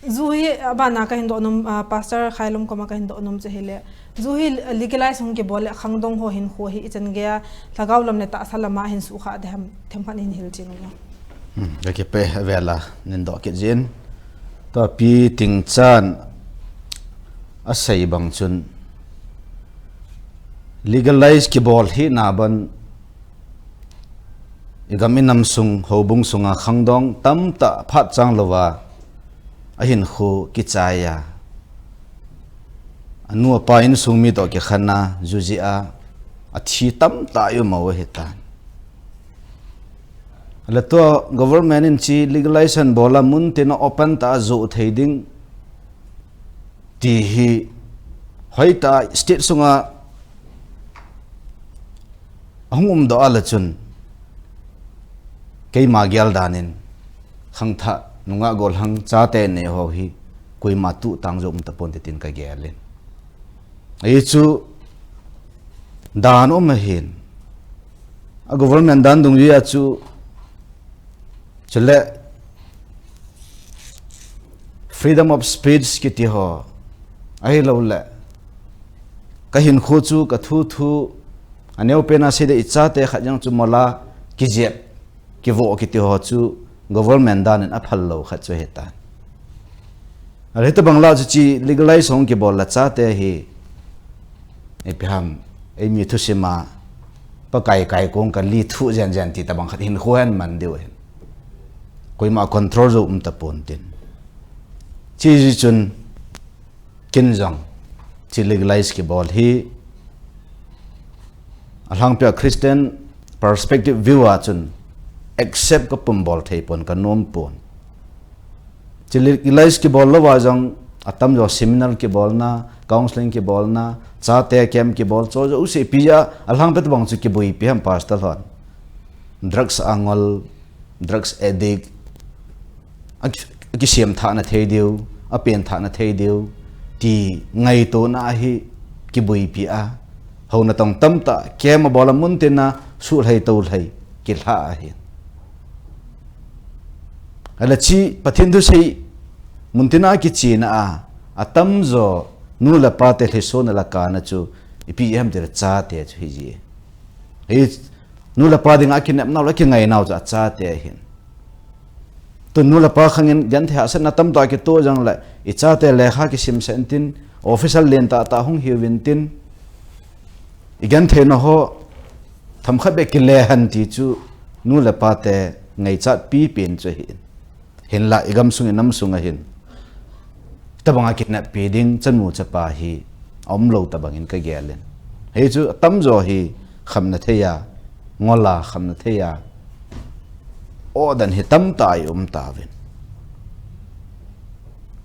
Ju hi, a, bana ka hin do nom, a, Pastor Khailom koma ka hin do nom chu hi le. Ju hi legalize hung ki bol le khangdong ho hin khu hi i chan gei a lhagao lam le tahsa lama hin su kha de ham them khan hin hil chin u. Hmm, ka ki pe vela nin do ki jin. To Pi Tingchan a sei bang chun legalize ki bol hi na ban I gam i nam sung, houbung sunga khangdong tamtah phat chang lova, a hinkho kichai a. A nu a pa insung mi toh kikhen a, ju jeh a, a thi tamtah i um u ahitan. Le tua government in chi legalization bol a mun tin a open tah a joh thei ding ti hi hoitah a state sunga ahung umdoh a le chun, keima gel dan in, khangthah nungah gollhang chate nei ho hi, koima tuhtang jo um tapon te tin ka gel in. Ahi chu dan um ahin, a government dan dungjui a chu, chule freedom of speech kiti ho, ahilou le, ka hinkho chu, ka thu thu, aneo pen a sei le i chate khat jong chu mola kijep, kivoh kiti ho chu government dan in aphal lou khat chu ahitan. Ahile hitabang lah chu chi legalize hung kibol le chate hi, ipi ham, eimi thusim a, Pakai kai kong ka li thu jen jen ti tabang khat hinkho ahin man diu ahin. Koima control jo um tapon tin. Chi ji chun kin jong, chi legalize kibol hi, alhangpi a Christian perspective view a chun accept ka pum bol thei pon, ka nom pon. Chi legalize kibol lou va jong atam jo seminar kibolna, counseling kibolna, chate camp kibol, cho jouse ipi a, alhangpi tabang chu kiboipi ham pastor hon. Drugs a ngol, drugs addict, a ki-, a kisem thah na thei diu, a pen thah na thei diu, ti ngaitona hi kiboipi a. Houna tong tamtah, camp a bol a mun tin a, suhlhai tohlhai, kilha ahi. Ahile chi, Pathen thusei, mun tin a kichena a, atam jo, nu le pa te lhisona la kana chu, ipi ham ti le chate chu hi ji. Hi, nu le pa dinga kinepnau le kingainau chu achate ahin. Tun nu le pa khang in genthei hahsatna tamtah kitoh jong le, i chate lekha kisim sah intin, officer lentah tah hung hiuvin tin, i gentheina ho themkhat beh kile hen ti chu nu le pa te ngaichat pipen chu ahin. Hinlah i gamsung i namsung a hin, tabang a kineppi ding chanu chapa hi aum lou tabang in ka gel in. Hichu atam jo hi khamna thei a, ngol a khamna thei a, aw dan hi tamtah i um tauvin.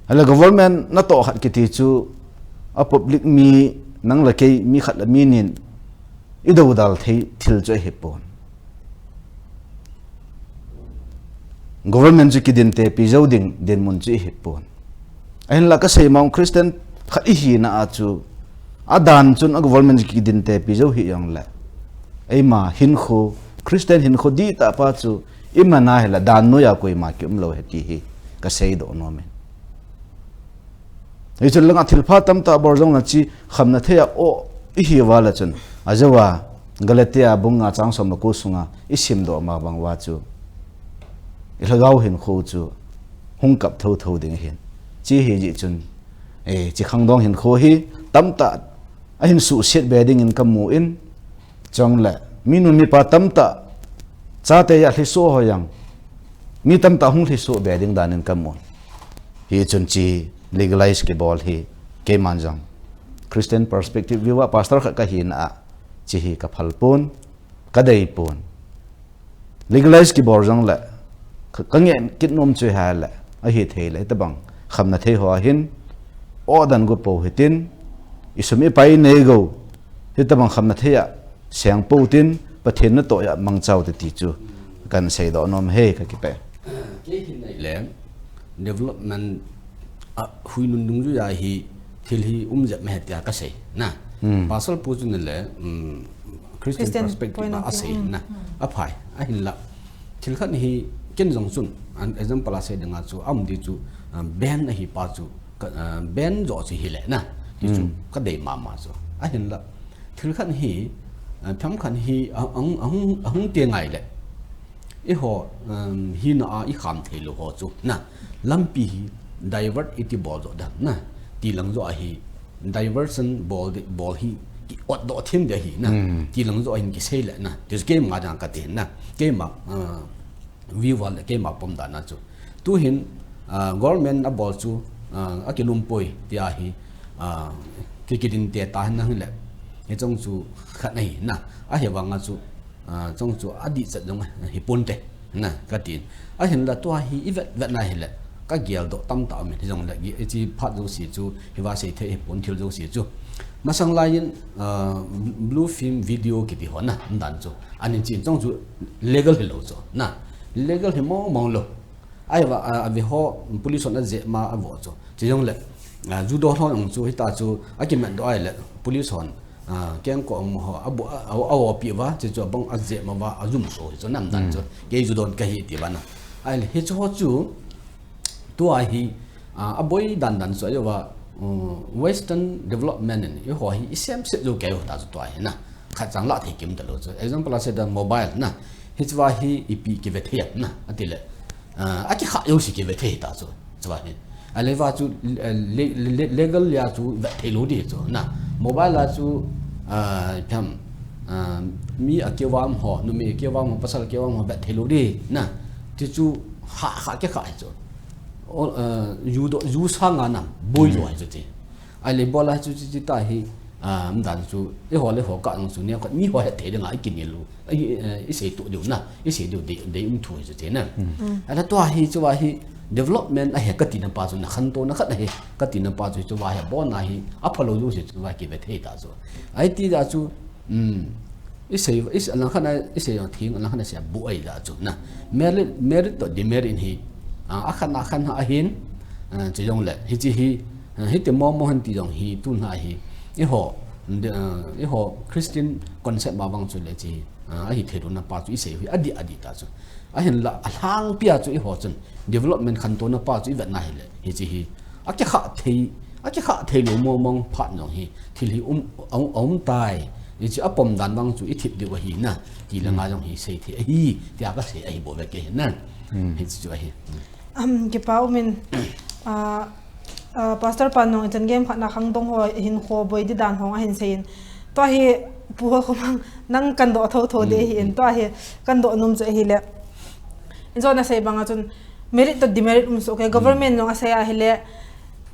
Ahile government natoh khat kiti chu a public mi, nang le kei mi khat le mi nin i dodal thei thil chu ahi pon. Government chu kidintepi jou ding dinmun chu ihi pon. Ahinlah ka seima ung Christian khat ihina a chu, a dan chun a government chu kidintepi jou hih jongle, eima hinkho, Christian hinkho dihtah pa chu iman a hile dan noiya koima kium lou ahi ti hi ka seidoh nom in. Hichun langa thilpha tamtah bol jongle chi khamna thei a aw ihiuva le chun, ajeh a Galatia bung nga chang som le ko sunga i simdoh ma bang uva chu, i lhagao hinkho chu hung kap thotho ding ahin. Chi hi jeh chun, eh, chi khangdong hinkho hi tamtah ahin suhset be dingin ka mu in, chule minu mipa tamtah chate a lhiso ho jong, mi tamtah hung lhiso be ding danin ka mu in. Hichun chi legalize kibol hi, keiman jong Christian perspective view a pastor khat ka hina a, chi hi ka phal pon, ka dei pon. Legalize kibol jongle, ka, ka ngen kit nom chu ahile, ahithei le, hitabang khamna thei ho a hin, aw dan gu pou hitin, i sum i pai nei gou, hitabang khamna thei a seng pou tin, Pathen natoh a mangcha ute ti chu kan seidoh nom e, ka kipah e. Kei hin ahile, development a huinun dungjui a hi thil hi um jep mah e tia ka sei, na. Hmm. Pastor pu chu nile, um, Christian Christian perspective point a of view, asei, um, na. Hmm. Aphai, ahinlah. Thil khat hi ken jong chun, an example a sei dinga chu, a um di chu, um, ban ahi pa chu, ka, um, ban jo chu hile, na. Ti chu, hmm, ka dei mama chu. Ahinlah. Thil khat hi, uh, thil khat hi, a, ahung, ahung, ahung te ngai le. Eiho, um, hina a i kham thei lou ho chu, na, lampi hi divert iti bol jo dan, na, ti lang jo a hi, diversion bol de, bol hi, ki ot doh them de hi, na, hmm, ti lang jo a hin kisei le, na, ti chu keima dan ka ti, na, keima, uh, view a le keima pom dan a chu. Tu hin, uh, government a bol chu, uh, a kilum poi, ti a hi, uh, ki, kidinte ta hin na hin le, hichong chu khat ahi, na, ahivang a chu, Ah, chong chu adih chet jong hi pon te, na, ka tin. Ahinlah tua hi i vet vet na hile, ka geldoh tamtah um in, hijongle, gi, i chi phat jouse chu, hiva sei thei hi pon thil jouse chu. Masang lai in, ah, blue film video kiti ho na, dan chu. Anin chin chong chu legal hilou chu. Na, legal hi mong mong lou. Ai va, ah, ave ho, police hon aje ma avo chu. Chi jong le, ah, ju don ho jong chu, hita chu, akiman do ai le, police hon, ah, keng ko mo ho, abo, a, a, a, pi va, chi chu abang aje ma va, azum so, hi chu nam dan chu. Kei ju don kahi ti va na. Ai le, hi chu ho chu, Tua hi, ah, aboi dan dan chu ahi va, um, Western development in, eiho hi, isem set jou kei u ta chu tua hi na. Khat chang la thei kim ta lou chu. Example a se da mobile na. Hi chu va hi, ipi kive thei na. Ati le, ah, akikha jou si kive thei ta chu. Chu va hi. Ale va chu, eh, le, le, le, legal ya chu ve thei lou di chu na. Mobile a chu, ah, pham, ah, mi akivam ho, numei akivam ho, pasal akivam ho ve thei lou di na. Ti chu ha, ha kikha hi chu. O, eh, ju do, ju sanga nam, boi jo hi chu ti. Ai le bol a chu ti, ti ta hi, ah, mdan chu, eiho le ho ka ang chu, ni ka, mi ho he thei ding a, i kini lu, i, eh, i sei tu diu na, i sei diu dei, dei um thu hi chu ti na. Ala tua hi chu va hi, development ahi ka ti na pa chu, na khan to na khat ahi, ka ti na pa chu, chu va hi, bon ahi, apha lou ju si chu va ki ve thei ta chu. Ai ti da chu, Um, i sei, i sei, alang khat a, i sei jong thing, alang khat a sei bu ai da chu na. Merit, merit to demerit hi. Ah, akhat na khat na ahin, ah, chi jong le, hi chi hi, ah, hi te mo mo han ti jong hi, tu na hi. Eiho, de, ah, eiho Christian concept ma bang chu le chi, ah, ahi thei lou na pa chu i sei hi, adi, adi ta chu. Ahin la, alhangpi a chu eiho chun, development khan to na pa chu i vet na hi le, hi chi hi. Akikha thei, akikha thei lou mong mong phat jong hi, thil hi um, um, um tai. Ni chu apom dan vang chu i thip diu ahi na, ti le nga jong hi sei thei ahi, tia ka sei ahi bou ve kei hi na. Hi chu chu ahi. Um, kipa umin, ah, ah, Pastor pa nung i chan game khat na khangdong ho hin kho boi di dan ho ahin sei in. Tua hi pu ho khomang nang kan do tho tho de hi in. Tua hi kan do num chu ahi le. In jo na sei bang a chun merit to demerit um so ke government nung a sei ahi le.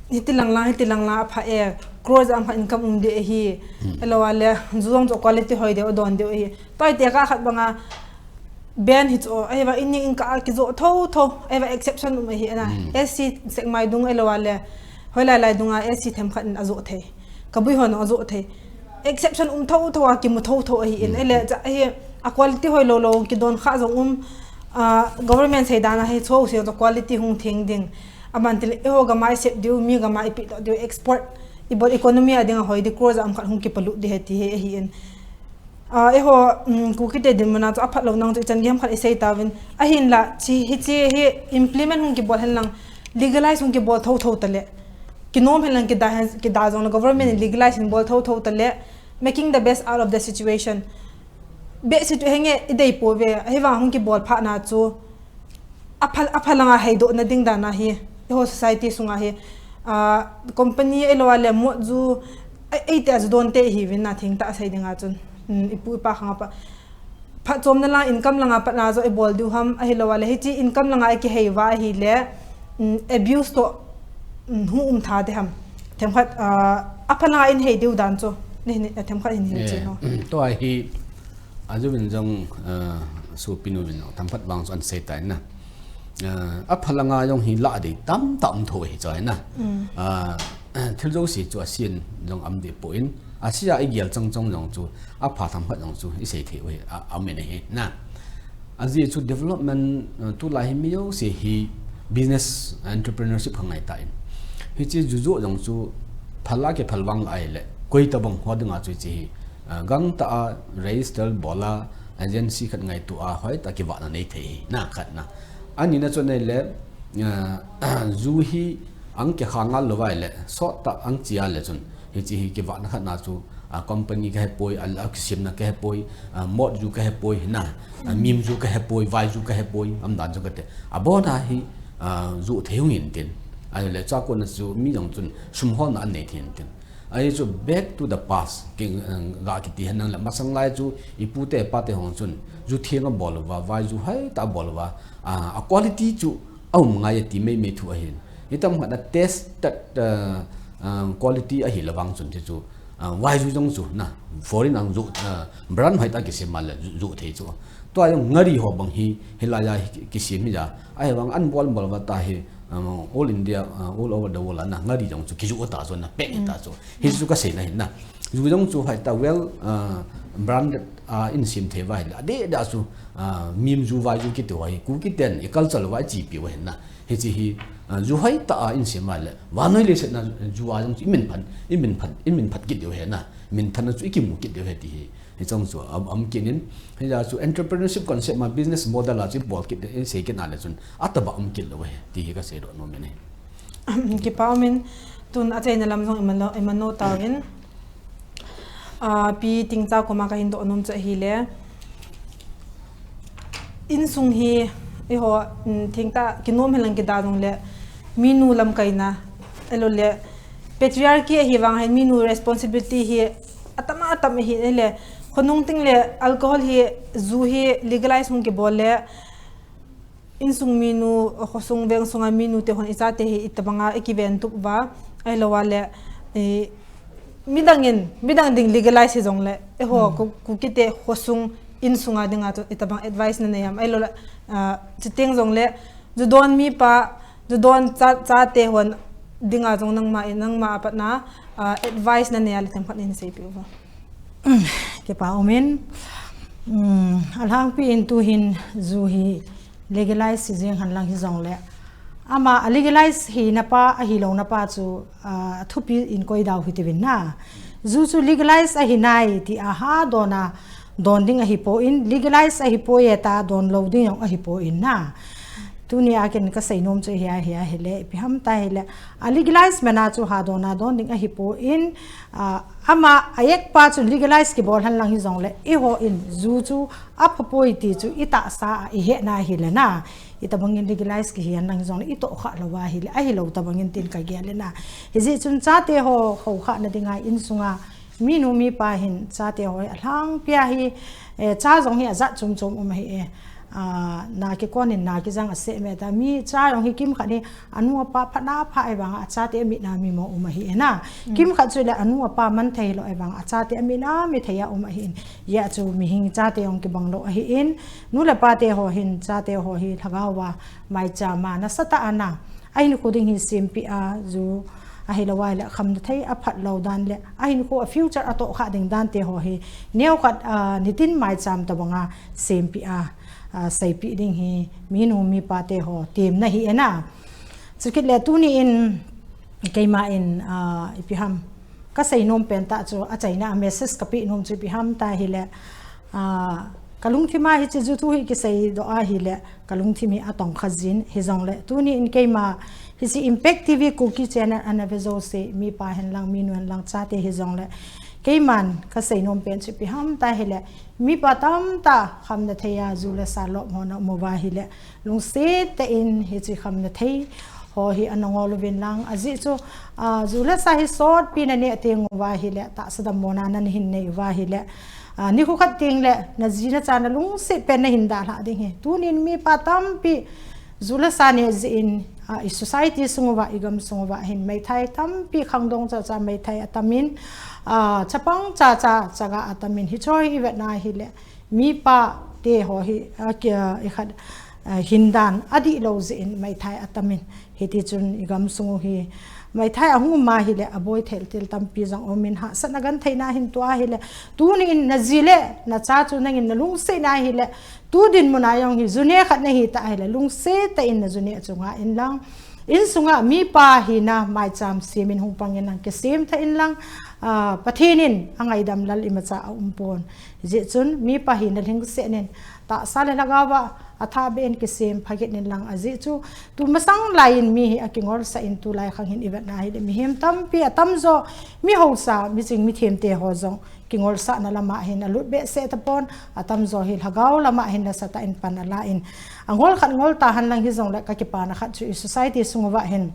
Hiti lang lang, hiti lang lang apha e. Crores am kha income um de hi. Elo a le, ju jong chu quality hoi de, o don de hi. Toi te ka khat bang a, ban hi chu, ahi va in ning in ka a kijo tho tho, ahi va exception um ahi na. S C sek mai dung elo a le, hoi lai lai dung a S C them khat in ajo thei. Ka bui hon ajo thei. Exception um tho tho a kimu tho tho ahi in. Ele cha ahi, a quality hoi lou lou, kidon kha jong um, ah, government sei dan a hi chu se chu quality hung theng ding. Aman til, eiho gam a i sep diu, mi gam a i pi to diu, export, i bol economy a ding a hoi di, crores am khat hung kipalut di he ti he ahi in. Ah, eiho, um, Kuki te dinmun a chu aphat lou nang chu i chan game khat i sei tauvin. Ahin la, chi, hi chi hi implement hung kibol hen lang, legalize hung kibol tho tho ta le. Kinom hen lang kida hen, kida jong le government in legalize hin bol tho tho ta le. Making the best out of the situation. Beh situ henge i dei po ve, ahi vang hung kibol phat na chu. Apha, apha langa hei do na ding dan a hi, eiho society sunga hi, ah, company elo a le mot ju, ei, ei te a ju don te hi vin na thing ta sei ding a chun. Um, i pu i pa khang a pa. Phat chom na lang income langa pat na jo i bol diu ham, ahi lo a le hi chi income langa i kihei va ahi le, um, abuse to, um, hu um tha te ham. Them khat, ah, apha langa in hei diu dan chu. Ni, ni, them khat hin hin chi no. To a hi, Ajuvin jong, ah, sopinu vin jong, tam khat vang chu an sei tai na. Ah, apha langa jong hi la dei tamtah um tho hi chu ahi na. Ah, thil jouse chu asen jong um deh poi. Asia i gel chang chang jong chu, apha tam khat jong chu i sei thei u hi, a, a um in ahi na. Ajeh chu development, ah, tulai hi mi jouse hi business entrepreneurship kha ngai tan. Hiche juju jong chu phal a kiphal vang lai le, koi tabang ho dinga chu hiche hi, ah, gangtah a register bol a, agency khat ngaito a, hoitah a kivahna nei thei hi, na khat na. Ani na chu nei le, ah, ju hi ang kikha ngal lou vai le, sot tah ang chia le chun, hiche hi kivahna khat na chu, ah, company kahe poi, a, a kisemna kahe poi, ah, mot ju kahe poi, na, ah, mim ju kahe poi, vai ju kahe poi, um dan chu kate. Abon a hi, ah, ju thei hung in tin. Ahile chua kona chu mi jong chun sum holna an nei thei in tin. Ahi chu back to the past, king, uh, ga kiti hen lang le masang lai chu i pu te pa te hung chun ju theng a bol uva, vai ju hoitah a bol uva, ah, a quality chu a um ngai ati mai mai thu ahin. Hitam khat a tested, uh, uh, quality ahi lou vang chun ti chu, uh, vai ju jong chu na, foreign ang ju, uh, brand hoitah a kisem a le ju, ju thei chu. Tua jong ngari ho bang hi, hilai a hi ki, kisem hi ja. Ahi vang an bol bol uva ta hi, um, all India, uh, all over the world a na ngari jong chu kiju ta chu na pek ta chu. Hi chu ka sei na hin na. Ju jong chu hoitah well uh, branded uh, in sem thei uva ahile, adeh deh a chu uh, mim ju vai ju kiti uva hi, Kuki ten i culture uva i chepi uva ahi na. Hiche hi uh, ju hoitah a in sem uva ahile, vannoi leiset na ju a jong chu i min phat, i min phat, i min phat kit diu ahi na. Min phat na chu i kimu kit diu ahi ti hi. Hiche jong chu um, um kit in, hijeh a chu entrepreneurship concept ma business model a chu i bol kit, i sei kit na le chun, atobang um kit lou ahi ti hi ka seidoh nom in ahi. Kipa um in, tun achaina lam jong i mano, i mano tauvin. Ah, Pi Tingcha koma ka hin doh nom chu ahile, insung hi, eiho, mm, thengtah, kinom hen lang kida jongle, minu lamkaina, ahilou le, patriarchy ahi vang hin, minu responsibility hi, atam atam ahi, ahile, khonung teng le, alcohol hi, ju hi, legalize hung kibol le, insung minu, khosung veng sunga minu te hon i chate hi itobanga i kiventup uva, ahilou le, eh, midang in, midang ding legalize hi jongle, eiho, Hmm. Ku-, Kuki te khosung insunga dinga chu itobang advice na nei ham, ahilou le, ah, chuteng jongle, ju don mipa, ju don cha, chate hon dinga jong nangma in, nangma a pat na, ah, advice na nei a le themkhat in seipeh uvo. Kipa um in, um, alhangpi in tu hin ju hi legalize hi jeng hen lang hi jongle. Ama a legalize hina pa, ahilou na pa chu, ah, thupi in koi dau hitiuvin na. Ju chu legalize ahi nai ti a ha don a, don ding ahi poi, legalize ahi poi e ta, don lou ding jong ahi poi na. Tuni a ken ka seinom chu hi a, hi a, hile, ipi ham ta hile. A legalize man a chu ha don a, don ding ahi poi, ah, ama a ek pa chu legalize kibol hen lang hi jongle, eiho in ju chu apha poi ti chu i tahsa a i he na hile na. Itobang in legalize kihi hen lang hi jongle, i tohkhah lou ahile, ahilou tobang in tin ka gel e na. Hijeh chun chate ho, ho khah na dinga insunga, minu mipa hin chate ho hi alhangpi a hi, eh, cha jong hi ajat chom chom um ahi e. Ah, na kikon in na kijang ase me ta. Mi cha jong hi kimkhat hi anu apa phat na pha e vang a chate amit na mimo um ahi e na. Mm. Kimkhat chu le anu apa man thei lou e vang a chate amit na mi thei a um ahi in. Hijeh chu mihem chate jong kibang lou ahi in. Nu le pa te ho hin chate ho hi lhagao a maicham a nasatah a na. Ahinkho ding hi sempeh a ju ahilou le khamna thei aphat lou dan le, ahinkho a future a tohkhah ding dan te ho hi, neokhat, ah, nitin maicham tobang a sempeh a, ah, seipeh ding hi, minu mipa te ho, temna hi e na. Chukit le tuni in, keima in, ah, ipi ham, ka seinom pen tah chu, achaina a message ka peh nom chu ipi ham ta hile, ah, ka lungthim a hiche ju thu hi kiseidoh ahile, ka lungthim hi atongkha jin, hi jongle, tuni in keima, hiche Impact T V Kuki channel ana ve jouse, mipa hen lang, minu hen lang, chate hi jongle, keiman ka seinom pen chu ipi ham ta hile, mipa tamtah khamna thei a ju le sa lop hon a um uva hile, lungset tah in hiche khamna thei ho hi ana ngol uvin lang, ajeh chu, ah, ju le sa hi sotpi na neh teng uva hile, tahsa dammona na hin nei uva hile, ah, nikho khat teng le, na ji na cha na lungset pen na hin dalhah ding ahi. Tunin mipa tampi, ju le sa neh jeh in, ah, i society sung uva, i gam sung uva hin, meithai tampi khangdong cha cha meithai atam in, ah, chapang cha cha chaga atam in, hicho hi i vet na hile, mipa te ho hi, ah, ki, ah, i khat, ah, hindan adih lou jeh in meithai atam in. Hiti chun i gam sung u hi meithai ahung um ahile, aboi thei til tampi jong um in, hahsatna gentheina hin toh ahile, tuni in na ji le na cha chu nangin na lungset na hile, tu dinmun a jong hi ju neh khat na hi ta ahile, lungset tah in na ju neh chu ngah in lang. Insunga mipa hina maicham sem in hung pang in lang, kisem tha in lang, ah, Pathen in angaidam lal imacha aum pon. Hijeh chun mipa hina lhingset in, tahsa le lhagao a athah beh in kisem pha kit in lang, ajeh chu tu masang lai in mi hi akingolsah in, tulai khang hin i vet na hile, mihem tampi atamjo, mi hausa, mi ching mi them te ho jong kingolsahna lama hin alut behseh tapon, atamjo hi lhagao lama hin nasatah in pan ala in, angol khat ngol ta hen lang hi jongle, ka kipana khat chu i society sung uva hin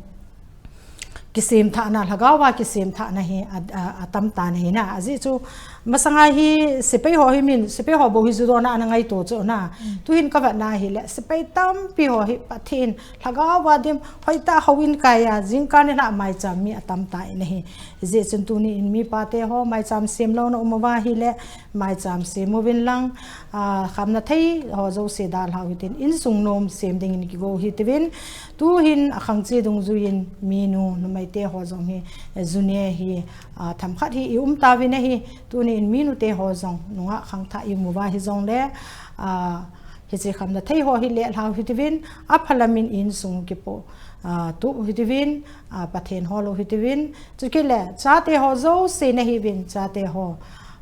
kisem thahna, lhagao a kisem thahna hi a, a, atam tan ahi na. Ajeh chu masanga hi sepai ho hi min, sepai ho bou hi ju don a ana ngaito chu na. Mm. Tuhin ka vet na hile, sepai tampi ho hi Pathen lhagao a dim, hoitah houin kai a, jingkah nilhah maicham mi atam tan ahi. Hijeh chun tuni in mipa te ho maicham sem louna um uva hile, maicham sem uvin lang, ah, khamna thei ho jouse dalhau hitin, insung nom sem ding in kigo hitiuvin, tuhin akhang che dungjui in minu, numei te ho jong hi, eh, june hi, ah, themkhat hi i um tauvin ahi, tuni in minu te ho jong nungah khangthah i mu uva hijongle, ah, hiche khamna thei ho hi lelhau hitiuvin, aphalam in insung kipo, ah, tup hitiuvin, ah, Pathen ho lou hitiuvin, chukit le chate ho jouse nahiuvin, chate ho,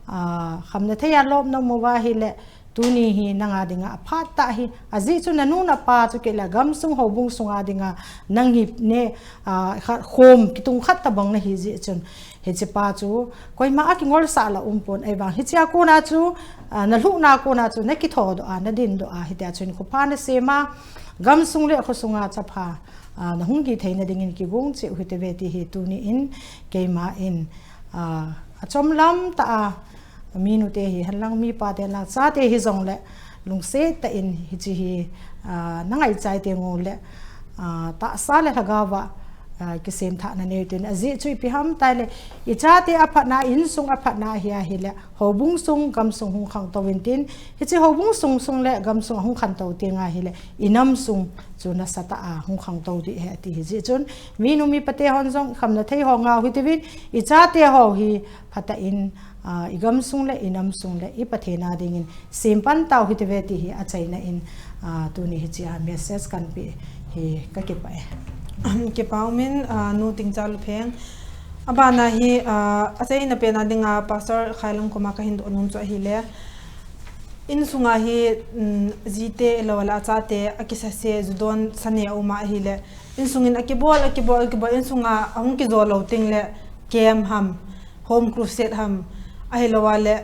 ah, khamna thei a lop na um uva ahile, tuni hi nanga dinga aphat tah ahi, ajeh chu nanu napa chukit le gamsung houbung sunga dinga nang hi ne, ah, kha-, khom kitung khat tabang nahi jeh chun, hiche pa chu koima a kingolsah la umpon, ahivang hichea kona chu, ah, nalhuhna kona chu nakithodoh a, nadindoh a, hitia chun khopha nasem a, gamsung le khosunga chapha, ah, nahung hi theina dingin kigong cheh u hitiuve ti hi tuni in keima in, ah, achomlam tah a, minu te hihen lang, mipa te lang, chate hijongle, lungset tah in hiche hi, ah, nangaichai teng ule, ah, tahsa le lhagao va, ah, kisemthahna nei utin, ajeh chu ipi ham itile, i chate aphatna, insung aphatna ahi ahile, houbung sung, gamsung hung khangtou intin, hiche houbung sung sung le gamsung ahung khangtou teng ahile, i nam sung chu nasatah a hung khangtou ding ahi ati hijeh chun, minu mipa te hon jong khamna thei ho ngah u hitiuvin, i chate ho hi phatah in, ah, i gamsung le i namsung le i Pathen a dingin sempan tau hitiuve ti hi achaina in, ah, tuni hichea message kanpe hi kakipah e. Kipa umin, ah, Nu Tingcha Lupheng. Abana hi, ah, achaina pena dinga Pastor Khailung koma kahin doh nom chu ahile, insunga hi, um, jite lou le achate akisase, ju donsa ne aum a ahile, insungin akibol, akibol, akibol, insunga ahung kijo lou tengle camp ham, home crusade ham, ahilou le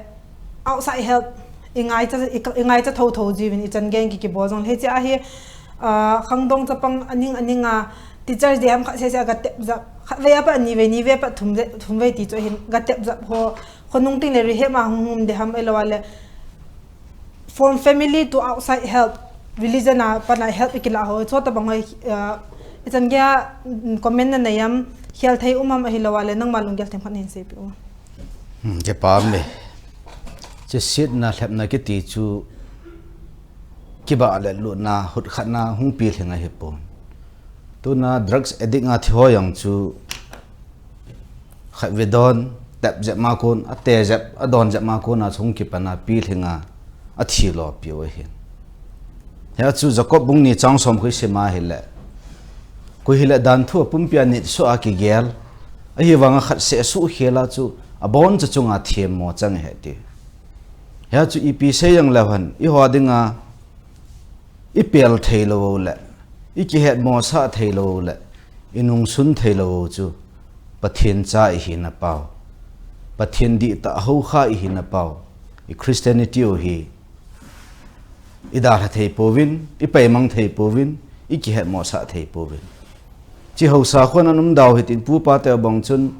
outside help ingaicha, i, ingaicha thotho jiuvin, ichan gei kikibol jongle hichea hi, ah, khangdong chapang aning aninga Teachers' Day ham khat sese agatep jap, khatvei apat nivei, nivei apat thumvei, thumvei ti chu ahin gatep jap ho, khonung tengle rehab a hung um ding ham, ahilou le from family to outside help, religion a pat a help ikilah ho, chutabang ho, ah, ichan geiya, mm, comment nanei am, khel thei um am, ahilou le nangma lunggel themkhat nahin seipeh u. Hmm, kipa ume. Chesetna, lhepna kiti chu kibah le lutna, hutkhatna hung pilhing ahipon. Tuna drugs addict a thi ho jong chu khatvei don, tep jep ma kon, ate jep, adon jep ma kona chu hung kipana pilhinga athi lopiu ahin. Hia chu Jacob bung ni chang somkhui sim a ahile, koi hile danthu a pumpia nitsoh a kigel, ahivanga khat seh suhkhel a chu aboncha chunga themmo chang ahi ti. Hia chu ipi sei jongleu hen, eiho dinga ipel theilou le, ikihetmosah theilou le, inungsun theilou chu Pathen cha ihina pau, Pathen dihtah houkha ihina pau, i Christianity u hi idalha thei pouvin, ipaimang thei pouvin, ikihetmosah thei pouvin. Hiche haosa khon ana umdau hitin pupa teu bang chun,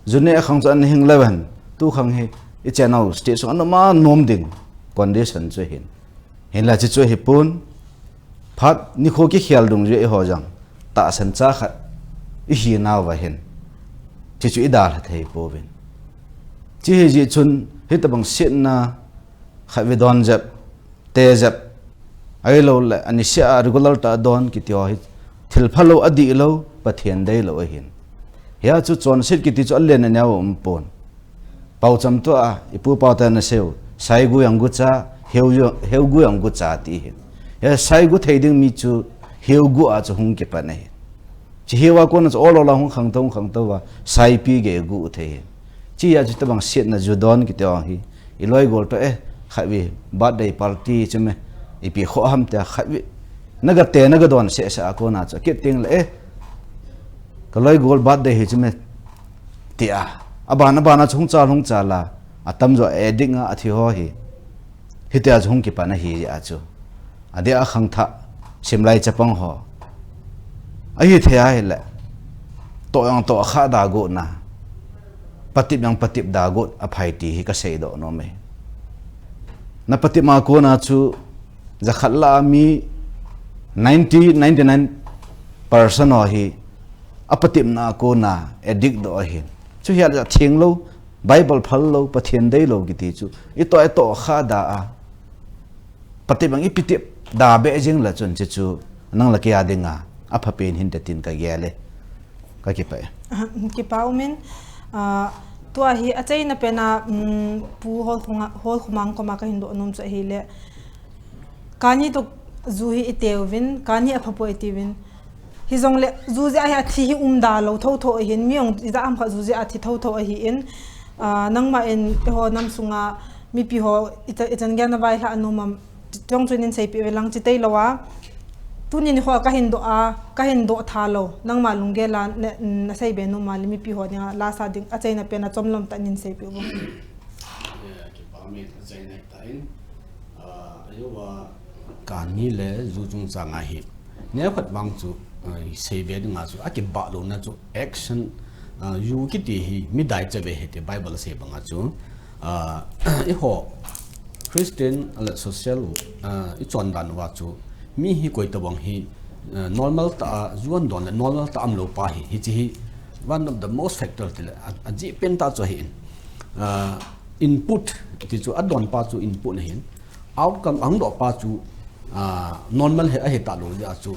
ju neh khang chu ana hing leu hen, tukhang hi ichenau state sung ana um a nom ding condition chu ahin. Hinla hiche chu ahipon, phat nikho kikhel dungjui a eiho jong tahsan cha khat ihinauva hin, hiche chu idalha thei pouvin. Hiche hijeh chun hitabang setna, khatvei don jep, te jep, ahilou le anisea regular tah a don kiti ho hi thil phalou, adihlou, Pathen deilou ahin. Hia chu chonset kiti chu alen aneo umpon. Paocham tua ipu pau te anaseiu, saigu jong gucha, heugu jong gucha ti ahin. Hia saigu thei ding mi chu heugu a chu hung kipan ahi. Hiche heuva kona chu ol ol a hung khangtou, hung khangtou va, saipi gei gu thei ahi. Hichea chu hitabang setna ju don kiti ho hi iloi gol toh e, khatvei birthday party chu me, ipi khoh ham tia khatvei nagate, nagadon sehseh a kona chu akit tengle e, kaloi gol birthday hi chu me, tia, aban, abana chu hung chal, hung chal a, atamjo addict a athi ho hi, hitia chu hung kipan ahi jeh a chu, adeh a khangthah simlai chapang ho ahithei ahile, toh jong tohkhah da gotna, patep jong patep da got aphai ti hi kaseidoh nom e. Napatep ma kona chu jakhat lah a mi ninety, ninety nine percent ho hi apatepna a kona addict doh ahin. Chu hial a thenglou, Bible phallou, Pathen deilou kiti chu itoh, itohkhah da a, patep jong ipi tep da beh jeng le chun hiche chu nang le kei a dinga aphapen hinte tin kagel e. Kakipah e. Kipa umin, ah, tua hi achaina pena, um, Pu Holkhuma, Holkhumang koma kahin doh nom chu ahile. Kani toh ju hi iteuvin, kani apha poi itiuvin. Hijongle ju jeh a hi athi hi umda lou thotho ahin, mi jong ijat ham khat ju jeh a thi thotho ahin, ah, nangma in eiho nam sunga mipi ho icha-, ichan gei a navailhah nom am, chong chu nin seipeh uve lang chitei lou a. Tuni nikho a kahin doh a, kahin doh tha lou. Nangma lunggel a na, nasei be nom a le mipi ho dinga lasa ding achaina pena chomlom tah nin seipeh uvo. Eh, kipa umin achaina tah in, ah, ahiuva kani le ju chungchang a hi. Neokhat vang chu, ah, seibe dinga chu, akibah louna chu action, ah, ju kiti hi midai chave ahi ti Bible asei banga chu, ah, eiho Christian ale social, ah, ichon dan uva chu, mi hi koi tabang hi, ah, normal tah a, ju adon le normal tah a umlou pa hi, hiche hi one of the most factor tile, a, ajeh pen tah chu ahin. Ah, input, ti chu adon pa chu input ahin. Outcome ahung doh pa chu, ah, normal hi ahi talou jeh a chu,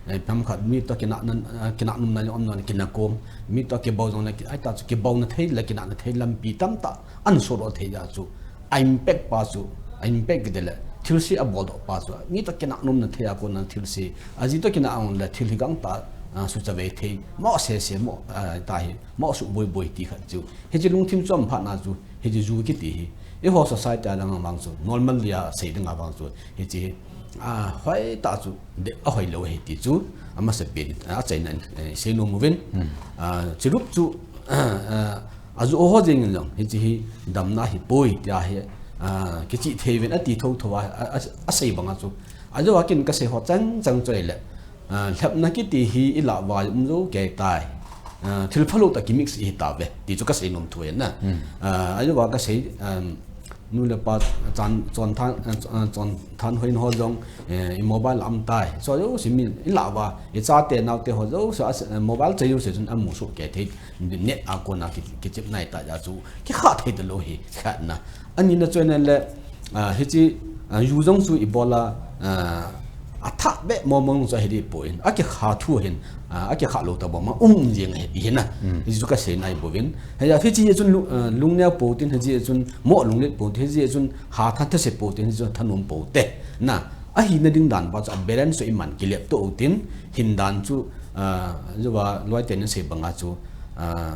eh, pam khat mi toh kinah nan, ah, kinah nomna jong um nan kina kom, mi toh kibou jong le ki-, ahi tah chu kibouna thei le kinahna thei lampi tamtah ana sodoh thei jeh a chu, a impact pa chu, a impact kiti le, thilse abol doh pa chu, mi toh kinah nomna thei a kona thilse, aji toh kinah a um le thil hi gangtah, ah, suchavei thei, mo sese mo, ah, tah hi, mo suboi boi ti khat chu. Hiche lungthim chom phat na chu, hiche ju kiti hi. Eiho society a lang vang chu, normal dia sei dinga vang chu, hiche hi, ah, hoitah chu, de, ahoi lou ahi ti chu, amasapen, ah, achaina in, eh, sei nom uvin. Hmm. Ah, chirup chu, ah, ah, aju ho jeng in jong, hiche hi damna ahipoi, tia hi, ah, kichih thei uvin ati thotho a, a, a, asei banga chu. Ajeh a kin kasei ho chang chang chu ahile. Ah, lhepna kiti hi ilah uva um jou kei tai. Ah, thil phalou tah kimix ihi tauve. Ti chu kasei nom thu ahi na. Hmm. Ah, ahiuva kasei, um, nu le pa chon, chon than, ah, chon thanhoina ho jong, eh, i mobile a um tai. Chu jouse min ilah uva, ichate naote ho jouse, ah, mobile chai jouse chun amu soh kei thei. Net a kona ki, kichep nai tah jeh a chu, kikha thei talou hi, khatna. Anina chu ahile, ah, hiche, ah, ju jong chu ibol a, ah, athah beh mong mong chu ahi deh poi. Akikha thu ahin, ah, akikha lou tabang ma um jeng ahi ti hi na. Hmm. Hichu kasei nai bouvin. Hijeh a hiche chun lu-, ah, lungneo pou tin, hiche chun mo lunglet pou tin, hiche chun hatah thase pou tin, hiche chun thanom pou te. Na, ahina ding dan pa chu a balance chu iman kilep to u tin, hin dan chu, ah, jouva loi teni sei banga chu, ah,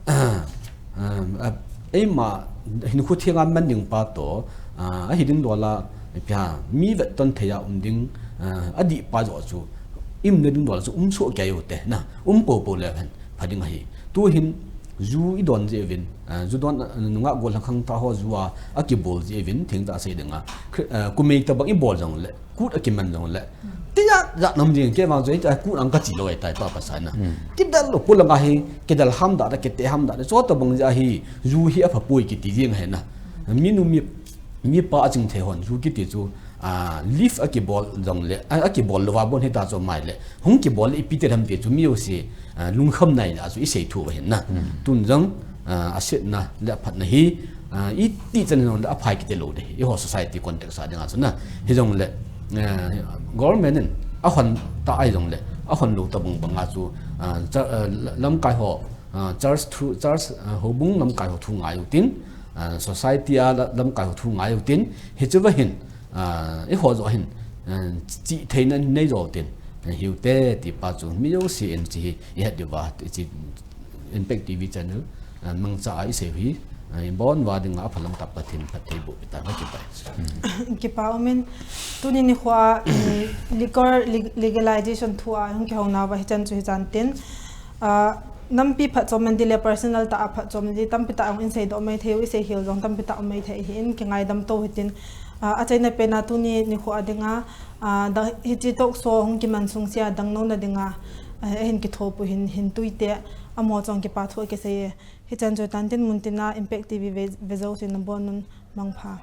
ah, ah, eima hinkho thenga man ding pa toh, ah, ahi ding dol a, pia, mi vetton thei a um ding, ah, adih pa joh chu, i umna ding dol a chu um soh kei u te, na, um pou pou le hen, pha ding ahi. Tu hin, ju idon jeh uvin, ah, ju don, ah, nungah gollhang khangthah ho ju a, akibol jeh uvin, thengtah sei dinga, Khri-, ah, kumei tabang ibol jongle, kut akiman jongle. Tijat jat nam ding kei vang chu, kut ang kachi lou ahitai pa pasal na. Hmm. Kidel lou pulanga hi, kidel ham da, kite ham da, chu tabang jeh hi, ju hi apha poi kiti jeng ahi na. Mi nu mi, mi pa aching thei hon, ju kiti chu, ah, leaf akibol jongle, ah, akibol louva bon hita chu mai le. Hung kibol le ipi ti ham ti chu mi jouse, ah, lungkham nai le, a chu isei thu ahi na. Hmm. Tun jong, ah, asetna le aphatna hi, ah, iti chan jong le aphai kiti lou ding. Eiho society context a dinga chu na. Hijongle, ah, government in ahon ta ahi jongle, ahon lou tabang banga chu, ah, cha-, ah, lamkai ho, ah, church thu, church, ah, houbung lamkai ho thu ngai u tin, ah, society a la-, lamkai ho thu ngai u tin, hichu va hin, ah, eiho joh hin, ah, chih theina nei jou tin, ah, hiu te ti pa chu mi jouse in hiche hi ihet diu va, hiche Impact T V channel, ah, mangcha a isei hi, ah, ibon uva dinga aphalam tah Pathen phatthei boh peh ta, kakipah e. Kipa umin, tuni nikho a, um, liquor leg-, legalization thu a hung kihou nauva hichan chu hichan tin, ah, nampi phatchom man ding le personal tah a phatchom ding tampi tah hung in seidoh mai thei u, isei hel jong tampi tah um mai thei ahin, kingaidam to hitin, ah, achaina pen a tuni nikho a dinga, ah, da, hiche talk show hung kiman sung sea dangnouna dinga, ah, ahin kithopu hin, hin tui te, amaho chun kipa thu akisei e. Hichan chu tan tin mun tina Impact T V ve, ve jousen nabon un mangpha.